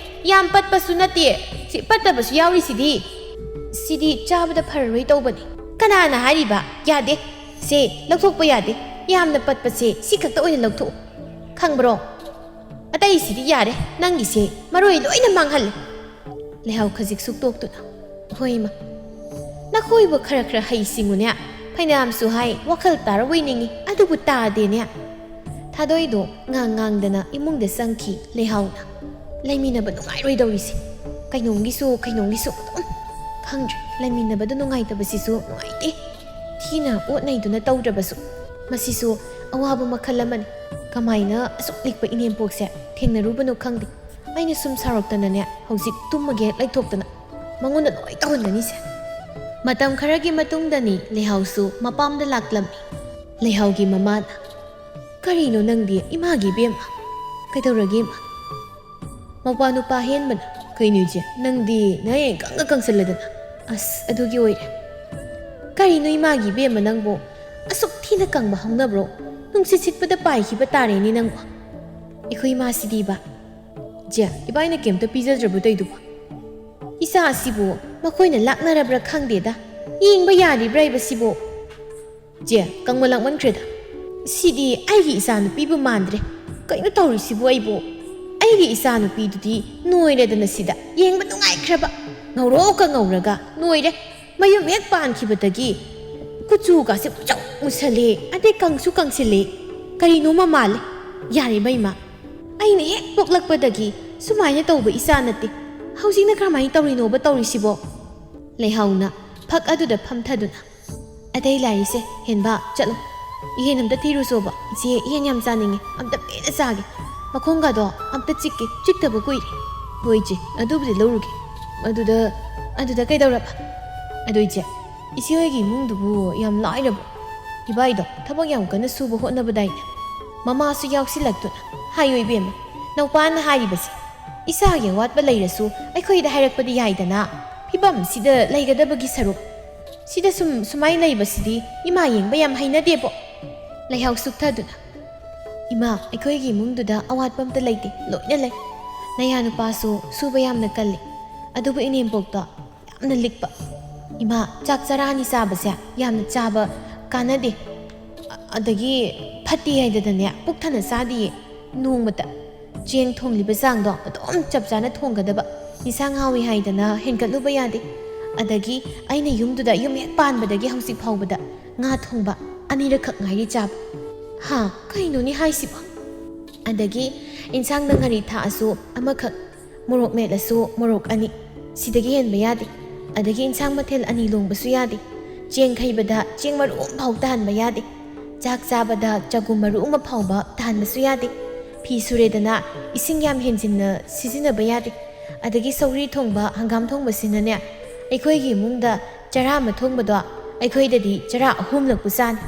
ꯌꯥꯝ ꯄꯠꯄꯁꯨ ꯅꯠꯇꯦ, ꯁꯤ ꯄꯠꯇꯕꯁꯨ ꯌꯥꯎꯔꯤꯁꯤꯗꯤ꯫ ꯁꯤꯗꯤ ꯆꯥꯕꯗ ꯐꯔꯔꯣꯏ ꯇꯧꯕꯅꯤ꯫" "ꯀꯅꯥꯅ ꯍꯥꯏꯔꯤꯕ? ꯌꯥꯗꯦ꯫ ꯁꯦ, ꯂꯧꯊꯣꯛꯄ ꯌꯥꯗꯦ꯫ ꯌꯥꯝꯅ ꯄꯠꯄꯁꯦ ꯁꯤ ꯈꯛꯇ ꯑꯣꯏꯅ ꯂꯧꯊꯣꯛꯎ꯫ ꯈꯪꯕ꯭ꯔꯣ? ꯑꯇꯩꯁꯤꯗꯤ ꯌꯥꯔꯦ, ꯅꯪꯒꯤꯁꯦ ꯃꯔꯣꯏ ꯂꯣꯏꯅ ꯃꯥꯡꯍꯜꯂꯦ꯫" ꯂꯩꯍꯥꯎ ꯈꯖꯤꯛ ꯁꯨꯛꯇꯣꯛꯇꯨꯅ, "ꯍꯣꯏ ꯏꯃꯥ, ꯅꯈꯣꯏꯕꯨ ꯈꯔ ꯈꯔ ꯍꯩꯁꯤꯡꯉꯨꯅꯦ꯫ ꯐꯩꯅꯥꯝꯁꯨ ꯍꯥꯏ, ꯋꯥꯈꯜ ꯇꯥꯔꯕꯣꯏ ꯅꯤꯡꯉꯤ, ꯑꯗꯨꯕꯨ ꯇꯥꯗꯦꯅꯦ꯫" ꯊꯥꯗꯣꯏꯗꯣ ꯉꯥꯡ ꯉꯥꯡꯗꯅ ꯏꯃꯨꯡꯗ ꯆꯪꯈꯤ꯫ ꯂꯩꯍꯥꯎꯅ, "ꯂꯩꯃꯤꯟꯅꯕ ꯅꯨꯡꯉꯥꯏꯔꯣꯏꯗꯧꯔꯤꯁꯦ꯫ ꯀꯩꯅꯣꯝꯒꯤꯁꯨ ꯀꯩꯅꯣꯝꯒꯤꯁꯨ ꯑꯗꯨꯝ꯫ ꯈꯪꯗ꯭ꯔꯦ, ꯂꯩꯃꯤꯟꯅꯕꯗ ꯅꯨꯡꯉꯥꯏꯇꯕꯁꯤꯁꯨ ꯅꯨꯡꯉꯥꯏꯇꯦ꯫ ꯊꯤꯅ ꯑꯣꯠ ꯅꯩꯗꯨꯅ ꯇꯧꯗ꯭ꯔꯕꯁꯨ꯫ ꯃꯁꯤꯁꯨ ꯑꯋꯥꯕ ꯃꯈꯜ ꯑꯃꯅꯤ꯫ ꯀꯃꯥꯏꯅ ꯑꯁꯨꯛ ꯂꯤꯛꯄ ꯏꯅꯦꯝꯄꯣꯛꯁꯦ ꯊꯦꯡꯅꯔꯨꯕꯅꯣ ꯈꯪꯗꯦ꯫ ꯑꯩꯅ ꯁꯨꯝ ꯁꯥꯎꯔꯛꯇꯅꯅꯦ, ꯍꯧꯖꯤꯛ ꯇꯨꯝꯃꯒꯦ ꯍꯦꯛ ꯂꯩꯊꯣꯛꯇꯅ꯫ ꯃꯉꯣꯟꯗ ꯂꯣꯏ ꯇꯧꯍꯟꯒꯅꯤꯁꯦ꯫ ꯃꯇꯝ ꯈꯔꯒꯤ ꯃꯇꯨꯡꯗꯅꯤ ꯂꯩꯍꯥꯎꯁꯨ ꯃꯄꯥꯝꯗ ꯂꯥꯛꯂꯝꯃꯤ꯫ ꯂꯩꯍꯥꯎꯒꯤ ꯃꯃꯥꯅ, "ꯀꯔꯤꯅꯣ ꯅꯪꯗꯤ ꯏꯃꯥꯒꯤ ꯏꯕꯦꯝꯃ? ꯀꯩꯗꯧꯔꯒꯦ ꯏꯃꯥ?" ꯃꯧꯄ꯭ꯋꯥ ꯅꯨꯄꯥ ꯍꯦꯟꯕꯅ, "ꯀꯩꯅꯣ ꯏꯆꯦ, ꯅꯪꯗꯤ ꯅꯌꯥ ꯏꯀꯪꯒ ꯀꯪꯁꯜꯂꯗꯅ?" "ꯑꯁ, ꯑꯗꯨꯒꯤ ꯑꯣꯏꯔꯦ꯫ ꯀꯔꯤꯅꯣ ꯏꯃꯥꯒꯤ ꯏꯕꯦꯝꯃ ꯅꯪꯕꯨ? ꯑꯁꯨꯛ ꯊꯤꯅ ꯀꯪꯕ ꯍꯧꯅꯕ꯭ꯔꯣ? ꯅꯨꯡꯁꯤꯠ ꯁꯤꯠꯄꯗ ꯄꯥꯏꯈꯤꯕ ꯇꯥꯔꯦꯅꯦ ꯅꯪꯕꯨ꯫ ꯑꯩꯈꯣꯏ ꯏꯃꯥꯁꯤꯗꯤꯕ꯫ ꯏꯆꯦ, ꯏꯕꯥꯏꯅ ꯀꯩꯝꯇ ꯄꯤꯖꯗ꯭ꯔꯕꯣ ꯇꯧꯏꯗꯨꯕꯣ? ꯏꯆꯥ ꯑꯁꯤꯕꯨ ꯃꯈꯣꯏꯅ ꯂꯥꯛꯅꯔꯕ꯭ꯔꯥ ꯈꯪꯗꯦꯗ꯫ ꯌꯦꯡꯕ ꯌꯥꯔꯤꯕ꯭ꯔꯥ ꯍꯥꯏꯕꯁꯤꯕꯨ?" "ꯆꯦ, ꯀꯪꯕ ꯂꯥꯛꯃꯟꯈ꯭ꯔꯦꯗ꯫ ꯁꯤꯗꯤ ꯑꯩꯒꯤ ꯏꯆꯥ ꯅꯨꯄꯤꯕꯨ ꯃꯥꯟꯗ꯭ꯔꯦ꯫ ꯀꯩꯅꯣ ꯇꯧꯔꯤꯁꯤꯕꯨ ꯑꯩꯕꯨ? ꯑꯩꯒꯤ ꯏꯆꯥ ꯅꯨꯄꯤꯗꯨꯗꯤ ꯅꯣꯏꯔꯦꯗꯅ ꯁꯤꯗ꯫ ꯌꯦꯡꯕ ꯅꯨꯡꯉꯥꯏꯈ꯭ꯔꯕ꯫ ꯉꯧꯔꯣꯛꯀ ꯉꯧꯔꯒ ꯅꯣꯏꯔꯦ꯫ ꯃꯌꯨꯝ ꯍꯦꯛ ꯄꯥꯟꯈꯤꯕꯗꯒꯤ ꯀꯨꯆꯨꯒꯁꯦ ꯄꯨꯆꯧ ꯃꯨꯁꯜꯂꯦ, ꯑꯗꯩ ꯀꯪꯁꯨ ꯀꯪꯁꯤꯜꯂꯦ꯫ ꯀꯔꯤꯅꯣꯃ ꯃꯥꯜꯂꯦ꯫ ꯌꯥꯔꯦ ꯃꯩꯃ, ꯑꯩꯅ ꯍꯦꯛ ꯄꯣꯛꯂꯛꯄꯗꯒꯤ ꯁꯨꯃꯥꯏꯅ ꯇꯧꯕ ꯏꯆꯥ ꯅꯠꯇꯦ꯫ ꯍꯧꯖꯤꯛꯅ ꯀꯔꯝꯍꯥꯏꯅ ꯇꯧꯔꯤꯅꯣꯕ ꯇꯧꯔꯤꯁꯤꯕꯣ?" ꯂꯩꯍꯥꯎꯅ ꯐꯛ ꯑꯗꯨꯗ ꯐꯝꯊꯗꯨꯅ, "ꯑꯇꯩ ꯂꯥꯏꯔꯤꯁꯦ, ꯍꯦꯟꯕ, ꯆꯠꯂꯣ꯫ ꯏꯍꯦꯟ ꯑꯝꯇ ꯊꯤꯔꯨꯆꯣꯕ꯫ ꯏꯆꯦ, ꯏꯍꯦꯟ ꯌꯥꯝ ꯆꯥꯅꯤꯡꯉꯦ꯫ ꯑꯝꯇ ꯄꯦꯟꯅ ꯆꯥꯒꯦ꯫ ꯃꯈꯣꯡꯒꯗꯣ ꯑꯝꯇ ꯆꯤꯛꯀꯦ, ꯆꯤꯛꯇꯕ ꯀꯨꯏꯔꯦ꯫" "ꯍꯣꯏ ꯏꯆꯦ, ꯑꯗꯨꯕꯨꯗꯤ ꯂꯧꯔꯨꯒꯦ꯫ ꯑꯗꯨꯗ, ꯑꯗꯨꯗ ꯀꯩꯗꯧꯔꯕ?" "ꯑꯗꯣ ꯏꯆꯦ, ꯏꯆꯦ ꯍꯣꯏꯒꯤ ꯏꯃꯨꯡꯗꯨꯕꯨ ꯌꯥꯝ ꯂꯥꯏꯔꯕ?" "ꯏꯕꯥꯏꯗꯣ ꯊꯕꯛ ꯌꯥꯝ ꯀꯟꯅ ꯁꯨꯕ ꯍꯣꯠꯅꯕꯗꯥꯏꯅꯦ?" ꯃꯃꯥꯁꯨ ꯌꯥꯎꯁꯤꯜꯂꯛꯇꯨꯅ, "ꯍꯥꯏꯌꯨ ꯏꯕꯦꯝꯃ, ꯅꯧꯄꯥꯅ ꯍꯥꯏꯔꯤꯕꯁꯦ꯫ ꯏꯆꯥꯒꯤ ꯑꯋꯥꯠꯄ ꯂꯩꯔꯁꯨ ꯑꯩꯈꯣꯏꯗ ꯍꯥꯏꯔꯛꯄꯗꯤ ꯌꯥꯏꯗꯅ꯫ ꯐꯤꯕꯝꯁꯤꯗ ꯂꯩꯒꯗꯕꯒꯤ ꯁꯔꯨꯛ꯫ ꯁꯤꯗ ꯁꯨꯝ ꯁꯨꯃꯥꯏꯅ ꯂꯩꯕꯁꯤꯗꯤ ꯏꯃꯥ ꯌꯦꯡꯕ ꯌꯥꯝ ꯍꯩꯅꯗꯦꯕꯣ꯫" ꯂꯩꯍꯥꯎ ꯁꯨꯛꯊꯗꯨꯅ, "ꯏꯃꯥ, ꯑꯩꯈꯣꯏꯒꯤ ꯏꯃꯨꯡꯗꯨꯗ ꯑꯋꯥꯠꯄ ꯑꯝꯇ ꯂꯩꯇꯦ, ꯂꯣꯏꯅ ꯂꯩ꯫ ꯅꯌꯥ ꯅꯨꯄꯥꯁꯨ ꯁꯨꯕ ꯌꯥꯝꯅ ꯀꯜꯂꯤ, ꯑꯗꯨꯕꯨ ꯏꯅꯦꯝꯄꯣꯛꯇꯣ ꯌꯥꯝꯅ ꯂꯤꯛꯄ꯫ ꯏꯃꯥ, ꯆꯥꯛ ꯆꯔꯥ ꯑꯅꯤ ꯆꯥꯕꯁꯦ ꯌꯥꯝꯅ ꯆꯥꯕ ꯀꯥꯟꯅꯗꯦ꯫ ꯑ-, ꯑꯗꯒꯤ ꯐꯠꯇꯦ ꯍꯥꯏꯗꯅꯅꯦ ꯄꯨꯛ ꯊꯟꯅ ꯆꯥꯗꯤꯌꯦ ꯅꯣꯡꯃꯇ꯫ ꯆꯦꯡ ꯊꯣꯡꯂꯤꯕ ꯆꯥꯡꯗꯣ ꯑꯗꯨꯝ ꯆꯞ ꯆꯥꯅ ꯊꯣꯡꯒꯗꯕ꯫ ꯏꯟꯁꯥꯡ ꯍꯥꯎꯏ ꯍꯥꯏꯗꯅ ꯍꯦꯟꯒꯠꯂꯨꯕ ꯌꯥꯗꯦ꯫ ꯑꯗꯒꯤ ꯑꯩꯅ ꯌꯨꯝꯗꯨꯗ, ꯌꯨꯝ ꯍꯦꯛ ꯄꯥꯟꯕꯗꯒꯤ ꯍꯧꯖꯤꯛ ꯐꯥꯎꯕꯗ ꯉꯥ ꯊꯣꯡꯕ ꯑꯅꯤꯔꯛꯈꯛ ꯉꯥꯏꯔꯤ ꯆꯥꯕ꯫ ꯍꯥ, ꯀꯩꯅꯣꯅꯦ ꯍꯥꯏꯁꯤꯕꯣ?" ꯑꯗꯒꯤ ꯏꯟꯁꯥꯡꯗ ꯉꯥꯔꯤ ꯊꯥꯛꯑꯁꯨ ꯑꯃꯈꯛ, ꯃꯣꯔꯣꯛ ꯃꯦꯠꯂꯁꯨ ꯃꯣꯔꯣꯛ ꯑꯅꯤ, ꯁꯤꯗꯒꯤ ꯍꯦꯟꯕ ꯌꯥꯗꯦ꯫ ꯑꯗꯒꯤ ꯏꯟꯁꯥꯡ ꯃꯊꯦꯜ ꯑꯅꯤ ꯂꯣꯡꯕꯁꯨ ꯌꯥꯗꯦ꯫ ꯆꯦꯡ ꯈꯩꯕꯗ ꯆꯦꯡ ꯃꯔꯨ ꯑꯃꯐꯥꯎ ꯇꯥꯍꯟꯕ ꯌꯥꯗꯦ꯫ ꯆꯥꯛ ꯆꯥꯕꯗ ꯆꯒꯨꯝ ꯃꯔꯨ ꯑꯃ ꯐꯥꯎꯕ ꯇꯥꯍꯟꯕꯁꯨ ꯌꯥꯗꯦ꯫ ꯐꯤ ꯁꯨꯔꯦꯗꯅ ꯏꯁꯤꯡ ꯌꯥꯝ ꯍꯦꯟꯖꯤꯟꯅ ꯁꯤꯖꯤꯟꯅꯕ ꯌꯥꯗꯦ꯫ ꯑꯗꯒꯤ ꯁꯧꯒ꯭ꯔꯤ ꯊꯣꯡꯕ, ꯍꯪꯒꯥꯝ ꯊꯣꯡꯕꯁꯤꯅꯅꯦ, ꯑꯩꯈꯣꯏꯒꯤ ꯏꯃꯨꯡꯗ ꯆꯔꯥ ꯑꯃ ꯊꯣꯡꯕꯗꯣ ꯑꯩꯈꯣꯏꯗꯗꯤ ꯆꯔꯥ ꯑꯍꯨꯝꯂꯛꯄꯨ ꯆꯥꯅꯤ꯫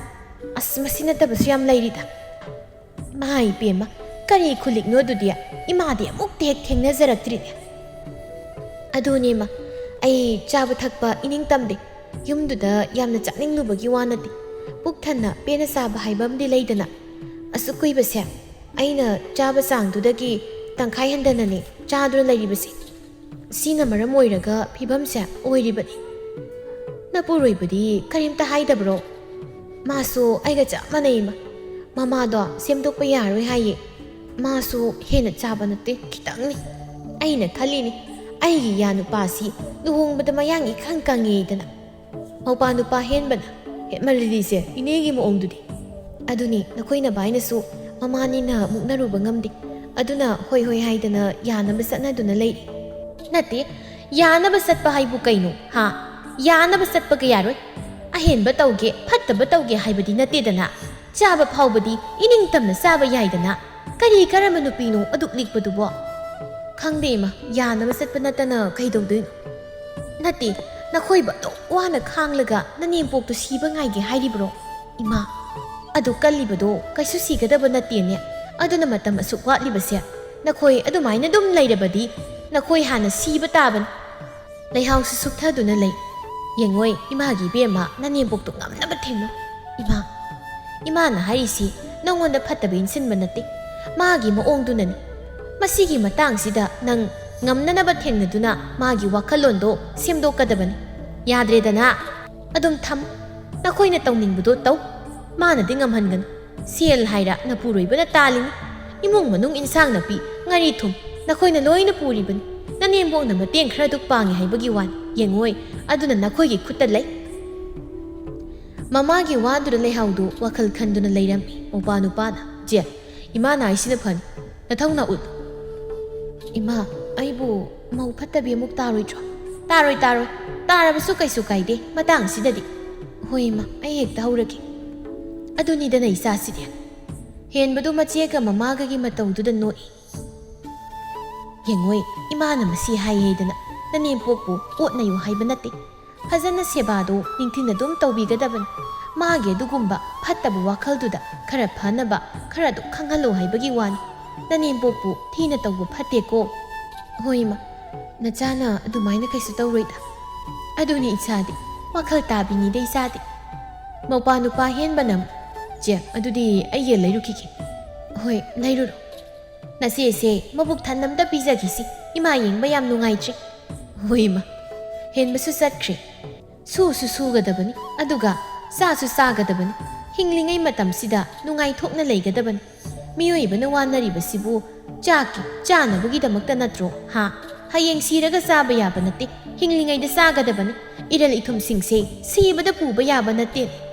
ꯑꯁ, ꯃꯁꯤ ꯅꯠꯇꯕꯁꯨ ꯌꯥꯝ ꯂꯩꯔꯤꯗ꯫ ꯃꯥ ꯏꯄꯦꯝꯃ, ꯀꯔꯤ ꯈꯨꯂꯤꯛꯅꯣ ꯑꯗꯨꯗꯤ? ꯏꯃꯥꯗꯤ ꯑꯃꯨꯛꯇ ꯍꯦꯛ ꯊꯦꯡꯅꯖꯔꯛꯇ꯭ꯔꯤꯅꯦ꯫ ꯑꯗꯨꯅꯦꯃ, ꯑꯩ ꯆꯥꯕ ꯊꯛꯄ ꯏꯅꯤꯡ ꯇꯝꯗꯦ꯫ ꯌꯨꯝꯗꯨꯗ ꯌꯥꯝꯅ ꯆꯥꯅꯤꯡꯂꯨꯕꯒꯤ ꯋꯥ ꯅꯠꯇꯦ꯫ ꯄꯨꯛ ꯊꯟꯅ ꯄꯦꯟꯅ ꯆꯥꯕ ꯍꯥꯏꯕ ꯑꯃꯗꯤ ꯂꯩꯗꯅ꯫ ꯑꯁꯨꯛ ꯀꯨꯏꯕꯁꯦ ꯑꯩꯅ ꯆꯥꯕ ꯆꯥꯡꯗꯨꯗꯒꯤ ꯇꯪꯈꯥꯏ ꯍꯟꯊꯅꯅꯦ ꯆꯥꯗꯨꯅ ꯂꯩꯔꯤꯕꯁꯦ꯫ ꯁꯤꯅ ꯃꯔꯝ ꯑꯣꯏꯔꯒ ꯐꯤꯕꯝꯁꯦ ꯑꯣꯏꯔꯤꯕꯅꯤ꯫ ꯅꯄꯨꯔꯣꯏꯕꯗꯤ ꯀꯔꯤꯝꯇ ꯍꯥꯏꯗꯕ꯭ꯔꯣ? ꯃꯥꯁꯨ ꯑꯩꯒ ꯆꯞ ꯃꯥꯟꯅꯩ ꯏꯃꯥ꯫ ꯃꯃꯥꯗꯣ ꯁꯦꯝꯗꯣꯛꯄ ꯌꯥꯔꯣꯏ ꯍꯥꯏꯌꯦ꯫ ꯃꯥꯁꯨ ꯍꯦꯟꯅ ꯆꯥꯕ ꯅꯠꯇꯦ, ꯈꯤꯇꯪꯅꯤ꯫ ꯑꯩꯅ ꯈꯜꯂꯤꯅꯤ, ꯑꯩꯒꯤ ꯏꯌꯥ ꯅꯨꯄꯥꯁꯤ ꯂꯨꯍꯣꯡꯕꯗ ꯃꯌꯥꯡ ꯏꯀꯪ ꯀꯪꯉꯦꯗꯅ꯫ ꯃꯧꯄꯥ ꯅꯨꯄꯥ ꯍꯦꯟꯕꯅ ꯍꯦꯟꯃꯜꯂꯤꯁꯦ, ꯏꯅꯦꯒꯤ ꯃꯑꯣꯡꯗꯨꯗꯤ꯫ ꯑꯗꯨꯅꯤ, ꯅꯈꯣꯏ ꯅꯕꯥꯏꯅꯁꯨ ꯃꯃꯥꯅꯤꯅ ꯃꯨꯛꯅꯔꯨꯕ ꯉꯝꯗꯦ꯫ ꯑꯗꯨꯅ ꯍꯣꯏ ꯍꯣꯏ ꯍꯥꯏꯗꯅ ꯌꯥꯅꯕ ꯆꯠꯅꯗꯨꯅ ꯂꯩꯔꯤ꯫ ꯅꯠꯇꯦ, ꯌꯥꯅꯕ ꯆꯠꯄ ꯍꯥꯏꯕꯨ ꯀꯩꯅꯣ, ꯍꯥ? ꯌꯥꯅꯕ ꯆꯠꯄꯒ ꯌꯥꯔꯣꯏ꯫ ꯑꯍꯦꯟꯕ ꯇꯧꯒꯦ, ꯐꯠꯇꯕ ꯇꯧꯒꯦ ꯍꯥꯏꯕꯗꯤ ꯅꯠꯇꯦꯗꯅ꯫ ꯆꯥꯕ ꯐꯥꯎꯕꯗꯤ ꯏꯅꯤꯡꯇꯝꯅ ꯆꯥꯕ ꯌꯥꯏꯗꯅ꯫ ꯀꯔꯤ ꯀꯔꯝꯕ ꯅꯨꯄꯤꯅꯣ ꯑꯗꯨꯛ ꯂꯤꯛꯄꯗꯨꯕꯣ? ꯈꯪꯗꯦ ꯏꯃꯥ, ꯌꯥꯅꯕ ꯆꯠꯄ ꯅꯠꯇꯅ ꯀꯩꯗꯧꯗꯣꯏꯅꯣ? ꯅꯠꯇꯦ, ꯅꯈꯣꯏꯕꯨ ꯑꯗꯨꯛ ꯋꯥꯅ ꯈꯥꯡꯂꯒ ꯅꯅꯦꯝꯄꯣꯛꯇꯨ ꯁꯤꯕ ꯉꯥꯏꯒꯦ ꯍꯥꯏꯔꯤꯕ꯭ꯔꯣ? ꯏꯃꯥ, ꯑꯗꯨ ꯀꯜꯂꯤꯕꯗꯣ ꯀꯩꯁꯨ ꯁꯤꯒꯗꯕ ꯅꯠꯇꯦꯅꯦ꯫ ꯑꯗꯨꯅ ꯃꯇꯝ ꯑꯁꯨꯛ ꯋꯥꯠꯂꯤꯕꯁꯦ, ꯅꯈꯣꯏ ꯑꯗꯨꯃꯥꯏꯅ ꯑꯗꯨꯝ ꯂꯩꯔꯕꯗꯤ ꯅꯈꯣꯏ ꯍꯥꯟꯅ ꯁꯤꯕ ꯇꯥꯕꯅꯤ꯫ ꯂꯩꯍꯥꯎꯁꯨ ꯁꯨꯞꯊꯗꯨꯅ ꯂꯩ꯫ ꯌꯦꯡꯉꯣꯏ, ꯏꯃꯥꯒꯤ ꯏꯕꯦꯝꯃ, ꯅꯅꯦꯝꯄꯣꯛꯇꯨ ꯉꯝꯅꯕ ꯊꯦꯡꯅꯧ꯫ ꯏꯃꯥ, ꯏꯃꯥꯅ ꯍꯥꯏꯔꯤꯁꯤ ꯅꯉꯣꯟꯗ ꯐꯠꯇꯕ ꯏꯟꯁꯤꯟꯕ ꯅꯠꯇꯦ, ꯃꯥꯒꯤ ꯃꯑꯣꯡꯗꯨꯅꯅꯤ꯫ ꯃꯁꯤꯒꯤ ꯃꯇꯥꯡꯁꯤꯗ ꯅꯪ ꯉꯝꯅꯅꯕ ꯊꯦꯡꯅꯗꯨꯅ ꯃꯥꯒꯤ ꯋꯥꯈꯜꯂꯣꯟꯗꯣ ꯁꯦꯝꯗꯣꯛꯀꯗꯕꯅꯤ꯫ ꯌꯥꯗ꯭ꯔꯦꯗꯅ, ꯑꯗꯨꯝ ꯊꯝ꯫ ꯅꯈꯣꯏꯅ ꯇꯧꯅꯤꯡꯕꯗꯣ ꯇꯧ꯫ ꯃꯥꯅꯗꯤ ꯉꯝꯍꯟꯒꯅꯨ꯫ ꯁꯦꯜ ꯍꯥꯏꯔ ꯅꯄꯨꯔꯣꯏꯕꯅ ꯇꯥꯜꯂꯤꯅꯤ꯫ ꯏꯃꯨꯡ ꯃꯅꯨꯡ, ꯏꯟꯁꯥꯡ ꯅꯥꯄꯤ, ꯉꯥꯔꯤ ꯊꯨꯝ ꯅꯈꯣꯏꯅ ꯂꯣꯏꯅ ꯄꯨꯔꯤꯕꯅꯤ꯫ ꯅꯅꯦꯝꯕꯣꯛꯅ ꯃꯇꯦꯡ ꯈꯔꯗꯨ ꯄꯥꯡꯉꯤ ꯍꯥꯏꯕꯒꯤ ꯋꯥꯅꯤ꯫ ꯌꯦꯡꯉꯣꯏ, ꯑꯗꯨꯅ ꯅꯈꯣꯏꯒꯤ ꯈꯨꯠꯇ ꯂꯩ꯫ ꯃꯃꯥꯒꯤ ꯋꯥꯗꯨꯗ ꯂꯩꯍꯥꯎꯗꯨ ꯋꯥꯈꯜ ꯈꯟꯗꯨꯅ ꯂꯩꯔꯝꯃꯤ ꯃꯧꯄꯥ ꯅꯨꯄꯥꯅ꯫ "ꯖꯦ, ꯏꯃꯥꯅ ꯍꯥꯏꯁꯤꯅ ꯐꯅꯤ꯫ ꯅꯊꯧꯅ ꯎꯠꯂꯨ꯫" "ꯏꯃꯥ, ꯑꯩꯕꯨ ꯃꯧ ꯐꯠꯇꯕꯤ ꯑꯃꯨꯛ ꯇꯥꯔꯣꯏꯗ꯭ꯔꯣ?" "ꯇꯥꯔꯣꯏ, ꯇꯥꯔꯣꯏ꯫ ꯇꯥꯔꯕꯁꯨ ꯀꯩꯁꯨ ꯀꯥꯏꯗꯦ ꯃꯇꯥꯡꯁꯤꯗꯗꯤ꯫" "ꯍꯣꯏ ꯏꯃꯥ, ꯑꯩ ꯍꯦꯛꯇ ꯍꯧꯔꯒꯦ꯫" ꯑꯗꯨꯅꯤꯗꯅ ꯏꯆꯥꯁꯤꯗꯤ꯫ ꯍꯦꯟꯕꯗꯨ ꯃꯆꯦꯒ ꯃꯃꯥꯒꯒꯤ ꯃꯇꯧꯗꯨꯗ ꯅꯣꯛꯏ꯫ "ꯌꯦꯡꯉꯣꯏ, ꯏꯃꯥꯅ ꯃꯁꯤ ꯍꯥꯏ ꯍꯥꯏꯗꯅ ꯅꯅꯦꯝꯄꯣꯛꯄꯨ ꯑꯣꯠꯅꯩꯌꯨ ꯍꯥꯏꯕ ꯅꯠꯇꯦ꯫ ꯐꯖꯅ ꯁꯦꯕꯥꯗꯨ ꯅꯤꯡꯊꯤꯅ ꯑꯗꯨꯝ ꯇꯧꯕꯤꯒꯗꯕꯅꯤ꯫ ꯃꯥꯒꯤ ꯑꯗꯨꯒꯨꯝꯕ ꯐꯠꯇꯕ ꯋꯥꯈꯜꯗꯨꯗ ꯈꯔ ꯐꯅꯕ ꯈꯔ ꯑꯗꯨꯝ ꯈꯪꯍꯜꯂꯣ ꯍꯥꯏꯕꯒꯤ ꯋꯥꯅꯤ꯫ ꯅꯅꯦꯝꯄꯣꯛꯄꯨ ꯊꯤꯅ ꯇꯧꯕ ꯐꯠꯇꯦꯀꯣ꯫" "ꯍꯣꯏ, ꯏꯃꯥ, ꯅꯆꯥꯅ ꯑꯗꯨꯃꯥꯏꯅ ꯀꯩꯁꯨ ꯇꯧꯔꯣꯏꯗ꯫ ꯑꯗꯨꯅꯤ ꯏꯆꯥꯗꯤ, ꯋꯥꯈꯜ ꯇꯥꯕꯤꯅꯤꯗ ꯏꯆꯥꯗꯤ꯫ ꯃꯧꯄꯥ ꯅꯨꯄꯥ ꯍꯦꯟꯕꯅ꯫ ꯆꯦ, ꯑꯗꯨꯗꯤ ꯑꯩ ꯌꯦꯟ ꯂꯩꯔꯨꯈꯤꯒꯦ꯫" "ꯍꯣꯏ, ꯂꯩꯔꯨꯔꯣ꯫ ꯅꯆꯦꯁꯦ ꯃꯕꯨꯛ ꯊꯟꯅ ꯑꯝꯇ ꯄꯤꯖꯈꯤꯁꯤ꯫ ꯏꯃꯥ ꯌꯦꯡꯕ ꯌꯥꯝ ꯅꯨꯡꯉꯥꯏꯇ꯭ꯔꯦ꯫" "ꯍꯣꯏ, ꯏꯃꯥ꯫" ꯍꯦꯟꯕꯁꯨ ꯆꯠꯈ꯭ꯔꯦ꯫ ꯁꯨꯁꯨ ꯁꯨꯒꯗꯕꯅꯤ, ꯑꯗꯨꯒ ꯆꯥꯁꯨ ꯆꯥꯒꯗꯕꯅꯤ꯫ ꯍꯤꯡꯂꯤꯉꯩ ꯃꯇꯝꯁꯤꯗ ꯅꯨꯡꯉꯥꯏꯊꯣꯛꯅ ꯂꯩꯒꯗꯕꯅꯤ꯫ ꯃꯤꯑꯣꯏꯕꯅ ꯋꯥꯅꯔꯤꯕꯁꯤꯕꯨ ꯆꯥꯛꯀꯤ, ꯆꯥꯅꯕꯒꯤꯗꯃꯛꯇ ꯅꯠꯇ꯭ꯔꯣ? ꯍꯥ? ꯍꯌꯦꯡ ꯁꯤꯔꯒ ꯆꯥꯕ ꯌꯥꯕ ꯅꯠꯇꯦ, ꯍꯤꯡꯂꯤꯉꯩꯗ ꯆꯥꯒꯗꯕꯅꯤ꯫ ꯏꯔꯜ ꯏꯊꯨꯝꯁꯤꯡꯁꯦ ꯁꯤꯕꯗ ꯄꯨꯕ ꯌꯥꯕ ꯅꯠꯇꯦ꯫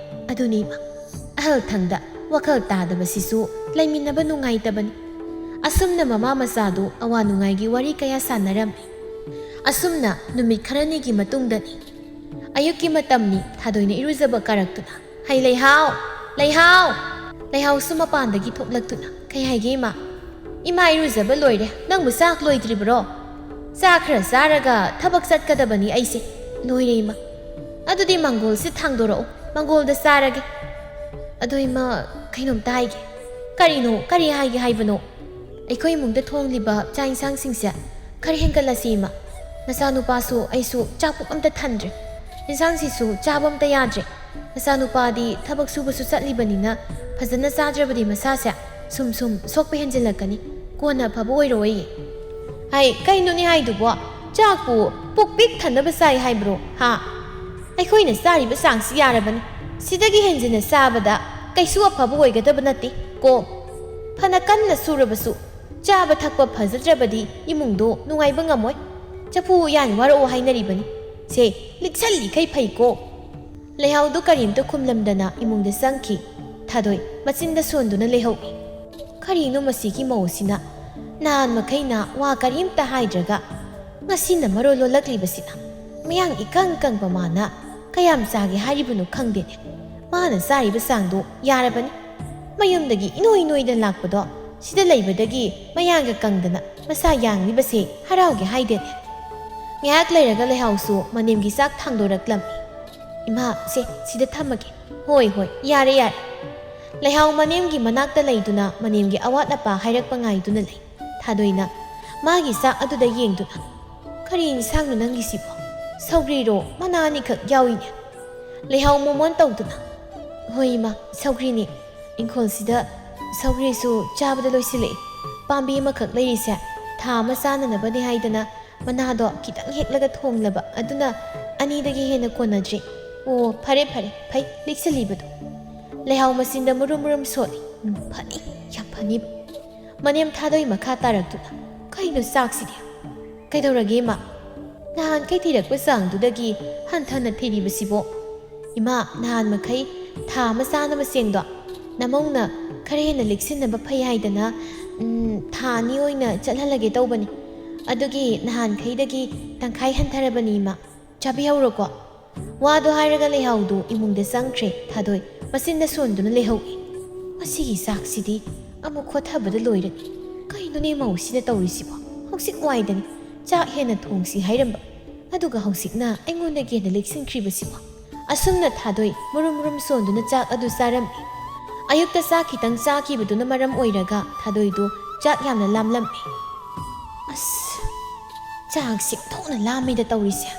ꯑꯗꯨꯅꯤ, ꯏꯃꯥ, ꯑꯍꯜ ꯊꯪꯗ ꯋꯥꯈꯜ ꯇꯥꯗꯕꯁꯤꯁꯨ ꯂꯩꯃꯤꯟꯅꯕ ꯅꯨꯡꯉꯥꯏꯇꯕꯅꯤ꯫ ꯑꯁꯨꯝꯅ ꯃꯃꯥ ꯃꯆꯥꯗꯨ ꯑꯋꯥ ꯅꯨꯡꯉꯥꯏꯒꯤ ꯋꯥꯔꯤ ꯀꯌꯥ ꯁꯥꯟꯅꯔꯝꯃꯤ꯫ ꯑꯁꯨꯝꯅ ꯅꯨꯃꯤꯠ ꯈꯔꯅꯤꯒꯤ ꯃꯇꯨꯡꯗꯅꯤ꯫ ꯑꯌꯨꯛꯀꯤ ꯃꯇꯝꯅꯤ, ꯊꯥꯗꯣꯏꯅ ꯏꯔꯨꯖꯕ ꯀꯥꯔꯛꯇꯨꯅ, "ꯍꯩ, ꯂꯩꯍꯥꯎ! ꯂꯩꯍꯥꯎ!" ꯂꯩꯍꯥꯎꯁꯨ ꯃꯄꯥꯟꯗꯒꯤ ꯊꯣꯛꯂꯛꯇꯨꯅ, "ꯀꯩ ꯍꯥꯏꯒꯦ, ꯏꯃꯥ?" "ꯏꯃꯥ ꯏꯔꯨꯖꯕ ꯂꯣꯏꯔꯦ, ꯅꯪꯕꯨ ꯆꯥꯛ ꯂꯣꯏꯗ꯭ꯔꯤꯕ꯭ꯔꯣ?" "ꯆꯥ ꯈꯔ ꯆꯥꯔꯒ ꯊꯕꯛ ꯆꯠꯀꯗꯕꯅꯤ ꯑꯩꯁꯦ꯫" "ꯂꯣꯏꯔꯦ, ꯏꯃꯥ꯫" "ꯑꯗꯨꯗꯤ ꯃꯪꯒꯣꯜꯁꯦ ꯊꯥꯡꯗꯣꯔꯛꯎ, ꯃꯪꯒꯣꯜꯗ ꯆꯥꯔꯒꯦ꯫" "ꯑꯗꯣ, ꯏꯃꯥ, ꯀꯩꯅꯣꯝꯇ ꯍꯥꯏꯒꯦ꯫" "ꯀꯔꯤꯅꯣ? ꯀꯔꯤ ꯍꯥꯏꯒꯦ ꯍꯥꯏꯕꯅꯣ?" "ꯑꯩꯈꯣꯏ ꯏꯃꯨꯡꯗ ꯊꯣꯡꯂꯤꯕ ꯆꯥꯛ ꯏꯟꯁꯥꯡꯁꯤꯡꯁꯦ ꯈꯔ ꯍꯦꯟꯒꯠꯂꯁꯤ, ꯏꯃꯥ꯫ ꯅꯆꯥꯅꯨꯄꯥꯁꯨ ꯑꯩꯁꯨ ꯆꯥꯛ ꯄꯨꯛ ꯑꯝꯇ ꯊꯟꯗ꯭ꯔꯦ꯫ ꯏꯟꯁꯥꯡꯁꯤꯁꯨ ꯆꯥꯕ ꯑꯝꯇ ꯌꯥꯗ꯭ꯔꯦ꯫ ꯅꯆꯥꯅꯨꯄꯥꯗꯤ ꯊꯕꯛ ꯁꯨꯕꯁꯨ ꯆꯠꯂꯤꯕꯅꯤꯅ ꯐꯖꯅ ꯆꯥꯗ꯭ꯔꯕꯗꯤ ꯃꯁꯥꯁꯦ ꯁꯨꯝ ꯁꯨꯝ ꯁꯣꯛꯄ ꯍꯦꯟꯖꯤꯜꯂꯛꯀꯅꯤ꯫ ꯀꯣꯟꯅ ꯑꯐꯕ ꯑꯣꯏꯔꯣꯏꯌꯦ꯫" "ꯍꯥꯏ, ꯀꯩꯅꯣꯅꯦ ꯍꯥꯏꯗꯨꯕꯣ? ꯆꯥꯛꯄꯨ ꯄꯨꯛ ꯄꯤꯛ ꯊꯟꯅꯕ ꯆꯥꯏ ꯍꯥꯏꯕ꯭ꯔꯣ, ꯍꯥ? ꯑꯩꯈꯣꯏꯅ ꯆꯥꯔꯤꯕ ꯆꯥꯡꯁꯤ ꯌꯥꯔꯕꯅꯤ꯫ ꯁꯤꯗꯒꯤ ꯍꯦꯟꯖꯤꯟꯅ ꯆꯥꯕꯗ ꯀꯩꯁꯨ ꯑꯐꯕ ꯑꯣꯏꯒꯗꯕ ꯅꯠꯇꯦ ꯀꯣ꯫ ꯐꯅ ꯀꯟꯅ ꯁꯨꯔꯕꯁꯨ ꯆꯥꯕ ꯊꯛꯄ ꯐꯖꯗ꯭ꯔꯕꯗꯤ ꯏꯃꯨꯡꯗꯣ ꯅꯨꯡꯉꯥꯏꯕ ꯉꯝꯃꯣꯏ꯫ ꯆꯐꯨ ꯎꯌꯥꯟ ꯋꯥꯔꯛꯑꯣ ꯍꯥꯏꯅꯔꯤꯕꯅꯤ꯫ ꯁꯦ, ꯂꯤꯛꯁꯜꯂꯤꯈꯩ ꯐꯩꯀꯣ꯫" ꯂꯩꯍꯥꯎꯗꯨ ꯀꯔꯤꯝꯇ ꯈꯨꯝꯂꯝꯗꯅ ꯏꯃꯨꯡꯗ ꯆꯪꯈꯤ꯫ ꯊꯥꯗꯣꯏ ꯃꯆꯤꯟꯗ ꯁꯣꯟꯗꯨꯅ ꯂꯩꯍꯧꯏ꯫ "ꯀꯔꯤꯅꯣ ꯃꯁꯤꯒꯤ ꯃꯧꯁꯤꯅ? ꯅꯍꯥꯟ ꯃꯈꯩꯅ ꯋꯥ ꯀꯔꯤꯝꯇ ꯍꯥꯏꯗ꯭ꯔꯒ ꯉꯁꯤꯅ ꯃꯔꯣꯜ ꯂꯣꯜꯂꯛꯂꯤꯕꯁꯤꯅ? ꯃꯌꯥꯡ ꯏꯀꯪ ꯀꯪꯕ ꯃꯥꯅ ꯀꯌꯥꯝ ꯆꯥꯒꯦ ꯍꯥꯏꯔꯤꯕꯅꯣ ꯈꯪꯗꯦꯅꯦ꯫ ꯃꯥꯅ ꯆꯥꯔꯤꯕ ꯆꯥꯡꯗꯣ ꯌꯥꯔꯕꯅꯤ꯫ ꯃꯌꯨꯝꯗꯒꯤ ꯏꯅꯣꯏ ꯅꯣꯏꯗꯅ ꯂꯥꯛꯄꯗꯣ ꯁꯤꯗ ꯂꯩꯕꯗꯒꯤ ꯃꯌꯥꯡꯒ ꯀꯪꯗꯅ ꯃꯁꯥ ꯌꯥꯡꯂꯤꯕꯁꯦ ꯍꯔꯥꯎꯒꯦ ꯍꯥꯏꯗꯦꯅꯦ꯫ ꯉꯥꯏꯍꯥꯛ ꯂꯩꯔꯒ ꯂꯩꯍꯥꯎꯁꯨ ꯃꯅꯦꯝꯒꯤ ꯆꯥꯛ ꯊꯥꯡꯗꯣꯔꯛꯂꯝꯃꯤ꯫ "ꯏꯃꯥ, ꯁꯦ, ꯁꯤꯗ ꯊꯝꯃꯒꯦ꯫" "ꯍꯣꯏ, ꯍꯣꯏ, ꯌꯥꯔꯦ, ꯌꯥꯔꯦ꯫" ꯂꯩꯍꯥꯎ ꯃꯅꯦꯝꯒꯤ ꯃꯅꯥꯛꯇ ꯂꯩꯗꯨꯅ ꯃꯅꯦꯝꯒꯤ ꯑꯋꯥꯠ ꯑꯄꯥ ꯍꯥꯏꯔꯛꯄ ꯉꯥꯏꯗꯨꯅ ꯂꯩ꯫ ꯊꯥꯗꯣꯏꯅ ꯃꯥꯒꯤ ꯆꯥꯛ ꯑꯗꯨꯗ ꯌꯦꯡꯗꯨꯅ, "ꯀꯔꯤ ꯏꯟꯁꯥꯡꯅꯣ ꯅꯪꯒꯤꯁꯤꯕꯣ? ꯁꯧꯒ꯭ꯔꯤꯔꯣ? ꯃꯅꯥ ꯑꯅꯤꯈꯛ ꯌꯥꯎꯏꯅꯦ꯫" ꯂꯩꯍꯥꯎ ꯃꯣꯃꯣꯟ ꯇꯧꯗꯨꯅ, "ꯍꯣꯏ ꯏꯃꯥ, ꯁꯧꯒ꯭ꯔꯤꯅꯦ꯫ ꯏꯪꯈꯣꯜꯁꯤꯗ ꯁꯧꯒ꯭ꯔꯤꯁꯨ ꯆꯥꯕꯗ ꯂꯣꯏꯁꯤꯜꯂꯛꯏ꯫ ꯄꯥꯝꯕꯤ ꯑꯃꯈꯛ ꯂꯩꯔꯤꯁꯦ ꯊꯥ ꯑꯃ ꯆꯥꯅꯅꯕꯅꯦ ꯍꯥꯏꯗꯅ ꯃꯅꯥꯗꯣ ꯈꯤꯇꯪ ꯍꯦꯛꯂꯒ ꯊꯣꯡꯂꯕ, ꯑꯗꯨꯅ ꯑꯅꯤꯗꯒꯤ ꯍꯦꯟꯅ ꯀꯣꯟꯅꯗ꯭ꯔꯤ꯫" "ꯑꯣ, ꯐꯔꯦ, ꯐꯔꯦ, ꯐꯩ ꯂꯤꯛꯁꯤꯜꯂꯤꯕꯗꯣ꯫" ꯂꯩꯍꯥꯎ ꯃꯆꯤꯟꯗ ꯃꯨꯔꯨꯝ ꯃꯨꯔꯨꯝ ꯁꯣꯠꯂꯤ꯫ "ꯎꯝ, ꯐꯅꯤ, ꯌꯥꯝ ꯐꯅꯤꯕ꯫" ꯃꯅꯦꯝ ꯊꯥꯗꯣꯏ ꯃꯈꯥ ꯇꯥꯔꯛꯇꯨꯅ, "ꯀꯩꯅꯣ ꯆꯥꯛꯁꯤꯗꯤ?" "ꯀꯩꯗꯧꯔꯒꯦ ꯏꯃꯥ?" "ꯅꯍꯥꯟꯈꯩ ꯊꯤꯔꯛꯄ ꯆꯥꯡꯗꯨꯗꯒꯤ ꯍꯟꯊꯅ ꯊꯤꯔꯤꯕꯁꯤꯕꯣ?" "ꯏꯃꯥ, ꯅꯍꯥꯟ ꯃꯈꯩ ꯊꯥ ꯑꯃ ꯆꯥꯅꯕ ꯆꯦꯡꯗꯣ ꯅꯃꯧꯅ ꯈꯔ ꯍꯦꯟꯅ ꯂꯤꯛꯁꯤꯟꯅꯕ ꯐꯩ ꯍꯥꯏꯗꯅ, ꯎꯝ, ꯊꯥ ꯑꯅꯤ ꯑꯣꯏꯅ ꯆꯠꯍꯜꯂꯒꯦ ꯇꯧꯕꯅꯤ꯫ ꯑꯗꯨꯒꯤ ꯅꯍꯥꯟꯈꯩꯗꯒꯤ ꯇꯪꯈꯥꯏ ꯍꯟꯊꯔꯕꯅꯤ ꯏꯃꯥ꯫ ꯆꯥꯕꯤꯍꯧꯔꯣꯀꯣ꯫" ꯋꯥꯗꯣ ꯍꯥꯏꯔꯒ ꯂꯩꯍꯥꯎꯗꯨ ꯏꯃꯨꯡꯗ ꯆꯪꯈ꯭ꯔꯦ꯫ ꯊꯥꯗꯣꯏ ꯃꯆꯤꯟꯗ ꯁꯣꯟꯗꯨꯅ ꯂꯩꯍꯧꯏ꯫ "ꯃꯁꯤꯒꯤ ꯆꯥꯛꯁꯤꯗꯤ ꯑꯃꯨꯛ ꯈꯣꯊꯕꯗ ꯂꯣꯏꯔꯅꯤ꯫ ꯀꯩꯅꯣꯅꯦ ꯃꯧꯁꯤꯅ ꯇꯧꯔꯤꯁꯤꯕꯣ? ꯍꯧꯖꯤꯛ ꯋꯥꯏꯗꯅꯤ ꯆꯥꯛ ꯍꯦꯟꯅ ꯊꯣꯡꯁꯤ ꯍꯥꯏꯔꯝꯕ, ꯑꯗꯨꯒ ꯍꯧꯖꯤꯛꯅ ꯑꯩꯉꯣꯟꯗꯒꯤ ꯍꯦꯟꯅ ꯂꯤꯛꯁꯤꯟꯈ꯭ꯔꯤꯕꯁꯤꯕꯣ?" ꯑꯁꯨꯝꯅ ꯊꯥꯗꯣꯏ ꯃꯨꯔꯨꯝ ꯃꯨꯔꯨꯝ ꯁꯣꯟꯗꯨꯅ ꯆꯥꯛ ꯑꯗꯨ ꯆꯥꯔꯝꯃꯤ꯫ ꯑꯌꯨꯛꯇ ꯆꯥꯛ ꯈꯤꯇꯪ ꯆꯥꯈꯤꯕꯗꯨꯅ ꯃꯔꯝ ꯑꯣꯏꯔꯒ ꯊꯥꯗꯣꯏꯗꯨ ꯆꯥꯛ ꯌꯥꯝꯅ ꯂꯥꯝꯂꯝꯃꯤ꯫ "ꯑꯁ, ꯆꯥꯛꯁꯤ ꯑꯣꯟꯊꯣꯛꯅ ꯂꯥꯝꯃꯤꯗ ꯇꯧꯔꯤꯁꯦ꯫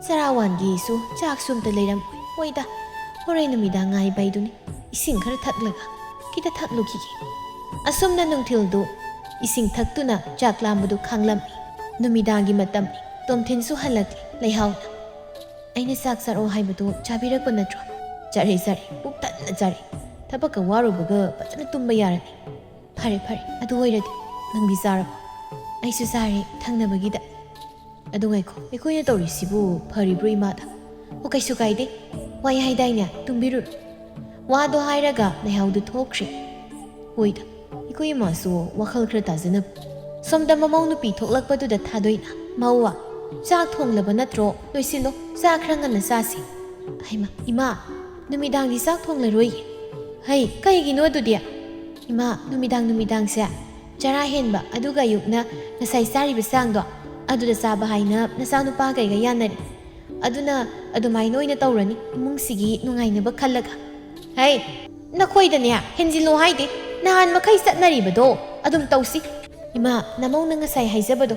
ꯆꯔꯥ ꯋꯥꯟꯒꯦꯁꯨ ꯆꯥꯛꯁꯨ ꯑꯝꯇ ꯂꯩꯔꯝꯃꯣꯏ꯫ ꯍꯣꯏꯗ, ꯍꯣꯔꯦꯟ ꯅꯨꯃꯤꯗꯥꯡ ꯉꯥꯏꯕ ꯍꯥꯏꯗꯨꯅꯤ꯫ ꯏꯁꯤꯡ ꯈꯔ ꯊꯛꯂꯒ ꯈꯤꯇ ꯊꯛꯂꯨꯈꯤꯒꯦ꯫" ꯑꯁꯨꯝꯅ ꯅꯨꯡꯊꯤꯜꯗꯨ ꯏꯁꯤꯡ ꯊꯛꯇꯨꯅ ꯆꯥꯛ ꯂꯥꯝꯕꯗꯨ ꯈꯥꯡꯂꯝꯃꯤ꯫ ꯅꯨꯃꯤꯗꯥꯡꯒꯤ ꯃꯇꯝ꯫ ꯇꯣꯝꯊꯤꯟꯁꯨ ꯍꯜꯂꯛꯂꯦ꯫ ꯂꯩꯍꯥꯎꯅ, "ꯑꯩꯅ ꯆꯥꯛ ꯆꯥꯔꯛꯑꯣ ꯍꯥꯏꯕꯗꯨ ꯆꯥꯕꯤꯔꯛꯄ ꯅꯠꯇ꯭ꯔꯣ?" "ꯆꯥꯔꯦ, ꯆꯥꯔꯦ꯫ ꯄꯨꯛ ꯊꯟꯅ ꯆꯥꯔꯦ꯫ ꯊꯕꯛꯀ ꯋꯥꯔꯨꯕꯒ ꯐꯖꯅ ꯇꯨꯝꯕ ꯌꯥꯔꯅꯤ꯫" "ꯐꯔꯦ, ꯐꯔꯦ꯫ ꯑꯗꯨ ꯑꯣꯏꯔꯗꯤ ꯅꯪꯗꯤ ꯆꯥꯔꯕꯣ?" "ꯑꯩꯁꯨ ꯆꯥꯔꯦ, ꯊꯪꯅꯕꯒꯤꯗ꯫" "ꯑꯗꯨ ꯉꯥꯏꯈꯣ, ꯑꯩꯈꯣꯏꯅ ꯇꯧꯔꯤꯁꯤꯕꯨ ꯐꯔꯤꯕ꯭ꯔꯣ ꯏꯃꯥꯗ?" "ꯑꯣ, ꯀꯩꯁꯨ ꯀꯥꯏꯗꯦ꯫ ꯋꯥꯏ ꯍꯥꯏꯗꯥꯏꯅꯦ, ꯇꯨꯝꯕꯤꯔꯨꯔꯣ꯫" ꯋꯥꯗꯣ ꯍꯥꯏꯔꯒ ꯂꯩꯍꯥꯎꯗꯨ ꯊꯣꯛꯈ꯭ꯔꯦ꯫ ꯍꯣꯏꯗ, ꯑꯩꯈꯣꯏ ꯏꯃꯥꯁꯨ ꯋꯥꯈꯜ ꯈꯔ ꯇꯥꯖꯅꯕ꯫ ꯁꯣꯝꯗ ꯃꯃꯧ ꯅꯨꯄꯤ ꯊꯣꯛꯂꯛꯄꯗꯨꯗ ꯊꯥꯗꯣꯏꯅ, "ꯃꯧꯋꯥ, ꯆꯥꯛ ꯊꯣꯡꯂꯕ ꯅꯠꯇ꯭ꯔꯣ? ꯂꯣꯏꯁꯤꯜꯂꯣ, ꯆꯥꯛ ꯈꯔ ꯉꯟꯅ ꯆꯥꯁꯤ꯫" "ꯍꯩꯃꯥ, ꯏꯃꯥ, ꯅꯨꯃꯤꯗꯥꯡꯗꯤ ꯆꯥꯛ ꯊꯣꯡꯂꯔꯣꯏꯌꯦ꯫" "ꯍꯩ, ꯀꯩꯒꯤꯅꯣ ꯑꯗꯨꯗꯤ?" ꯏꯃꯥ, ꯅꯨꯃꯤꯗꯥꯡ ꯅꯨꯃꯤꯗꯥꯡꯁꯦ ꯆꯔꯥ ꯍꯦꯟꯕ, ꯑꯗꯨꯒ ꯑꯌꯨꯛꯅ ꯉꯁꯥꯏ ꯆꯥꯔꯤꯕ ꯆꯥꯡꯗꯣ, ꯑꯗꯨꯗ ꯆꯥꯕ ꯍꯥꯏꯅ ꯅꯆꯥꯅꯨꯄꯥ ꯀꯩꯒ ꯌꯥꯅꯔꯦ꯫ ꯑꯗꯨꯅ ꯑꯗꯨꯃꯥꯏꯅ ꯑꯣꯏꯅ ꯇꯧꯔꯅꯤ, ꯏꯃꯨꯡꯁꯤꯒꯤ ꯅꯨꯡꯉꯥꯏꯅꯕ ꯈꯜꯂꯒ꯫ ꯍꯩ, ꯅꯈꯣꯏꯗꯅꯦ ꯍꯦꯟꯖꯤꯜꯂꯣ ꯍꯥꯏꯗꯦ, ꯅꯍꯥꯟ ꯃꯈꯩ ꯆꯠꯅꯔꯤꯕꯗꯣ ꯑꯗꯨꯝ ꯇꯧꯁꯤ꯫ ꯏꯃꯥ, ꯅꯃꯧꯅ ꯉꯁꯥꯏ ꯍꯥꯏꯖꯕꯗꯣ,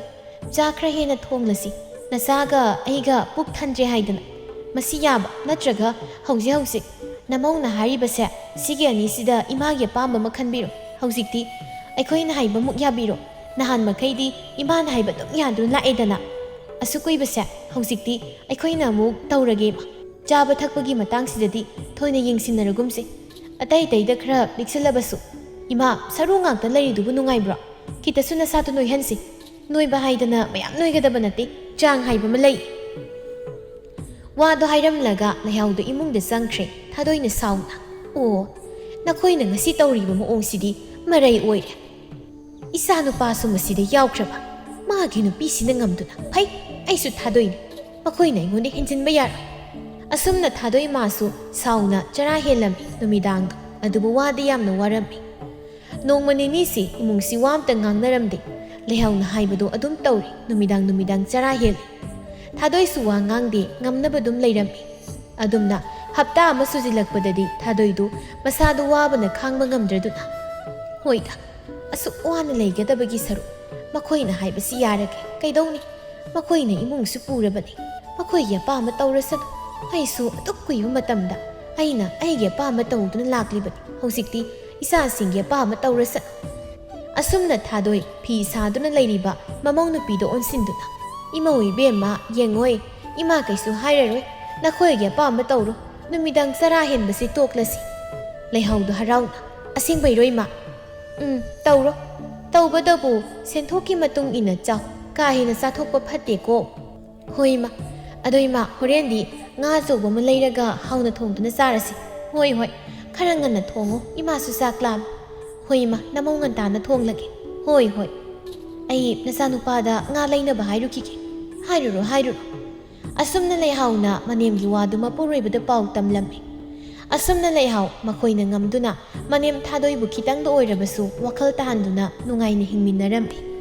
ꯆꯥ ꯈꯔ ꯍꯦꯟꯅ ꯊꯣꯡꯂꯁꯤ, ꯅꯆꯥꯒ ꯑꯩꯒ ꯄꯨꯛ ꯊꯟꯗ꯭ꯔꯦ ꯍꯥꯏꯗꯅ꯫ ꯃꯁꯤ ꯌꯥꯕ ꯅꯠꯇ꯭ꯔꯒ ꯍꯧꯖꯤꯛ ꯍꯧꯖꯤꯛ ꯅꯃꯧꯅ ꯍꯥꯏꯔꯤꯕꯁꯦ, ꯁꯤꯒꯤ ꯑꯅꯤꯁꯤꯗ ꯏꯃꯥꯒꯤ ꯑꯄꯥꯝꯕ ꯑꯃ ꯈꯟꯕꯤꯔꯣ꯫ ꯍꯧꯖꯤꯛꯇꯤ ꯑꯩꯈꯣꯏꯅ ꯍꯥꯏꯕꯃꯨꯛ ꯌꯥꯕꯤꯔꯣ꯫ ꯅꯍꯥꯟ ꯃꯈꯩꯗꯤ ꯏꯃꯥꯅ ꯍꯥꯏꯕ ꯑꯗꯨꯝ ꯌꯥꯗꯨꯅ ꯂꯥꯛꯑꯦꯗꯅ꯫ ꯑꯁꯨꯛ ꯀꯨꯏꯕꯁꯦ ꯍꯧꯖꯤꯛꯇꯤ ꯑꯩꯈꯣꯏꯅ ꯑꯃꯨꯛ ꯇꯧꯔꯒꯦ ꯏꯃꯥ꯫ ꯆꯥꯕ ꯊꯛꯄꯒꯤ ꯃꯇꯥꯡꯁꯤꯗꯗꯤ ꯊꯣꯏꯅ ꯌꯦꯡꯁꯤꯟꯅꯔꯒꯨꯝꯁꯦ꯫ ꯑꯇꯩ ꯑꯇꯩꯗ ꯈꯔ ꯄꯤꯛꯁꯤꯜꯂꯕꯁꯨ꯫ ꯏꯃꯥ, ꯁꯔꯨ ꯉꯥꯛꯇ ꯂꯩꯔꯤꯗꯨꯕꯨ ꯅꯨꯡꯉꯥꯏꯕ꯭ꯔꯣ? ꯈꯤꯇꯁꯨ ꯅꯁꯥꯗꯨ ꯅꯣꯏꯍꯟꯁꯤ꯫ ꯅꯣꯏꯕ ꯍꯥꯏꯗꯅ ꯃꯌꯥꯝ ꯅꯣꯏꯒꯗꯕ ꯅꯠꯇꯦ, ꯆꯥꯡ ꯍꯥꯏꯕ ꯑꯃ ꯂꯩ꯫ ꯋꯥꯗꯣ ꯍꯥꯏꯔꯝꯂꯒ ꯂꯩꯍꯥꯎꯗꯣ ꯏꯃꯨꯡꯗ ꯆꯪꯈ꯭ꯔꯦ, ꯊꯥꯗꯣꯏꯅ ꯁꯥꯎꯅ꯫ "ꯑꯣ, ꯅꯈꯣꯏꯅ ꯉꯁꯤ ꯇꯧꯔꯤꯕ ꯃꯑꯣꯡꯁꯤꯗꯤ ꯃꯔꯩ ꯑꯣꯏꯔꯦ꯫ ꯏꯆꯥ ꯅꯨꯄꯥꯁꯨ ꯃꯁꯤꯗ ꯌꯥꯎꯈ꯭ꯔꯕ꯫ ꯃꯥꯒꯤ ꯅꯨꯄꯤꯁꯤꯅ ꯉꯝꯗꯨꯅ꯫ ꯐꯩ, ꯑꯩꯁꯨ ꯊꯥꯗꯣꯏꯅꯤ꯫ ꯃꯈꯣꯏꯅ ꯑꯩꯉꯣꯟꯗ ꯍꯦꯟꯖꯤꯟꯕ ꯌꯥꯔꯣꯏ꯫" ꯑꯁꯨꯝꯅ ꯊꯥꯗꯣꯏ ꯃꯥꯁꯨ ꯁꯥꯎꯅ ꯆꯔꯥ ꯍꯦꯜꯂꯝꯃꯤ ꯅꯨꯃꯤꯗꯥꯡꯗꯣ꯫ ꯑꯗꯨꯕꯨ ꯋꯥꯗꯤ ꯌꯥꯝꯅ ꯋꯥꯔꯝꯃꯤ꯫ ꯅꯣꯡꯃ ꯅꯤꯅꯤꯁꯤ ꯏꯃꯨꯡꯁꯤ ꯋꯥ ꯑꯝꯇ ꯉꯥꯡꯅꯔꯝꯗꯦ꯫ ꯂꯩꯍꯥꯎꯅ ꯍꯥꯏꯕꯗꯣ ꯑꯗꯨꯝ ꯇꯧꯔꯤ, ꯅꯨꯃꯤꯗꯥꯡ ꯅꯨꯃꯤꯗꯥꯡ ꯆꯔꯥ ꯍꯦꯜꯂꯤ꯫ ꯊꯥꯗꯣꯏꯁꯨ ꯋꯥ ꯉꯥꯡꯗꯦ, ꯉꯝꯅꯕ ꯑꯗꯨꯝ ꯂꯩꯔꯝꯃꯤ꯫ ꯑꯗꯨꯝꯅ ꯍꯞꯇꯥ ꯑꯃ ꯁꯨꯖꯤꯜꯂꯛꯄꯗꯗꯤ ꯊꯥꯗꯣꯏꯗꯨ ꯃꯁꯥꯗꯨ ꯋꯥꯕꯅ ꯈꯥꯡꯕ ꯉꯝꯗ꯭ꯔꯗꯨꯅ, "ꯍꯣꯏꯗ, ꯑꯁꯨꯛ ꯋꯥꯅ ꯂꯩꯒꯗꯕꯒꯤ ꯁꯔꯨꯛ ꯃꯈꯣꯏꯅ ꯍꯥꯏꯕꯁꯤ ꯌꯥꯔꯒꯦ꯫ ꯀꯩꯗꯧꯅꯤ? ꯃꯈꯣꯏꯅ ꯏꯃꯨꯡꯁꯨ ꯄꯨꯔꯕꯅꯤ꯫ ꯃꯈꯣꯏꯒꯤ ꯑꯄꯥꯝꯕ ꯇꯧꯔꯁꯅꯨ꯫ ꯑꯩꯁꯨ ꯑꯗꯨꯛ ꯀꯨꯏꯕ ꯃꯇꯝꯗ ꯑꯩꯅ ꯑꯩꯒꯤ ꯑꯄꯥꯝꯕ ꯇꯧꯗꯨꯅ ꯂꯥꯛꯂꯤꯕꯅꯤ꯫ ꯍꯧꯖꯤꯛꯇꯤ ꯏꯆꯥꯁꯤꯡꯒꯤ ꯑꯄꯥꯝꯕ ꯇꯧꯔꯁꯅꯨ꯫" ꯑꯁꯨꯝꯅ ꯊꯥꯗꯣꯏ ꯐꯤ ꯁꯥꯗꯨꯅ ꯂꯩꯔꯤꯕ ꯃꯃꯧ ꯅꯨꯄꯤꯗꯣ ꯑꯣꯟꯁꯤꯟꯗꯨꯅ, "ꯏꯃꯧ ꯏꯕꯦꯝꯃ, ꯌꯦꯡꯉꯣꯏ, ꯏꯃꯥ ꯀꯩꯁꯨ ꯍꯥꯏꯔꯔꯣꯏ, ꯅꯈꯣꯏꯒꯤ ꯑꯄꯥꯝꯕ ꯇꯧꯔꯣ, ꯅꯨꯃꯤꯗꯥꯡ ꯆꯔꯥ ꯍꯦꯟꯕꯁꯤ ꯇꯣꯛꯂꯁꯤ꯫" ꯂꯩꯍꯥꯎꯗꯣ ꯍꯔꯥꯎꯅ, "ꯑꯁꯦꯡꯕꯩꯔꯣ ꯏꯃꯥ?" "ꯎꯝ, ꯇꯧꯔꯣ꯫ ꯇꯧꯕꯇꯕꯨ ꯁꯦꯟꯊꯣꯛꯀꯤ ꯃꯇꯨꯡ ꯏꯟꯅ ꯆꯥꯎ, ꯀꯥ ꯍꯦꯟꯅ ꯆꯥꯊꯣꯛꯄ ꯐꯠꯇꯦꯀꯣ꯫" "ꯍꯣꯏ ꯏꯃꯥ꯫ ꯑꯗꯣ ꯏꯃꯥ, ꯍꯣꯔꯦꯟꯗꯤ ꯉꯥ ꯑꯆꯧꯕ ꯑꯃ ꯂꯩꯔꯒ ꯍꯥꯎꯅ ꯊꯣꯡꯗꯨꯅ ꯆꯥꯔꯁꯤ꯫" "ꯍꯣꯏ, ꯍꯣꯏ꯫ ꯈꯔ ꯉꯟꯅ ꯊꯣꯡꯉꯣ, ꯏꯃꯥꯁꯨ ꯆꯥꯛ ꯂꯥꯝꯃꯤ꯫" "ꯍꯣꯏ ꯏꯃꯥ, ꯅꯃꯧ ꯉꯟꯇꯥꯅ ꯊꯣꯡꯂꯒꯦ꯫" "ꯍꯣꯏ, ꯍꯣꯏ꯫ ꯑꯩ ꯅꯆꯥꯅꯨꯄꯥꯗ ꯉꯥ ꯂꯩꯅꯕ ꯍꯥꯏꯔꯨꯈꯤꯒꯦ꯫" "ꯍꯥꯏꯔꯨꯔꯣ, ꯍꯥꯏꯔꯨꯔꯣ꯫" ꯑꯁꯨꯝꯅ ꯂꯩꯍꯥꯎꯅ ꯃꯅꯦꯝꯒꯤ ꯋꯥꯗꯨ ꯃꯄꯨꯔꯣꯏꯕꯗ ꯄꯥꯎ ꯇꯝꯂꯝꯃꯤ꯫ ꯑꯁꯨꯝꯅ ꯂꯩꯍꯥꯎ ꯃꯈꯣꯏꯅ ꯉꯝꯗꯨꯅ ꯃꯅꯦꯝ ꯊꯥꯗꯣꯏꯕꯨ ꯈꯤꯇꯪꯗ ꯑꯣꯏꯔꯕꯁꯨ ꯋꯥꯈꯜ ꯇꯥꯍꯟꯗꯨꯅ ꯅꯨꯡꯉꯥꯏꯅ ꯍꯤꯡꯃꯤꯟꯅꯔꯝꯃꯤ꯫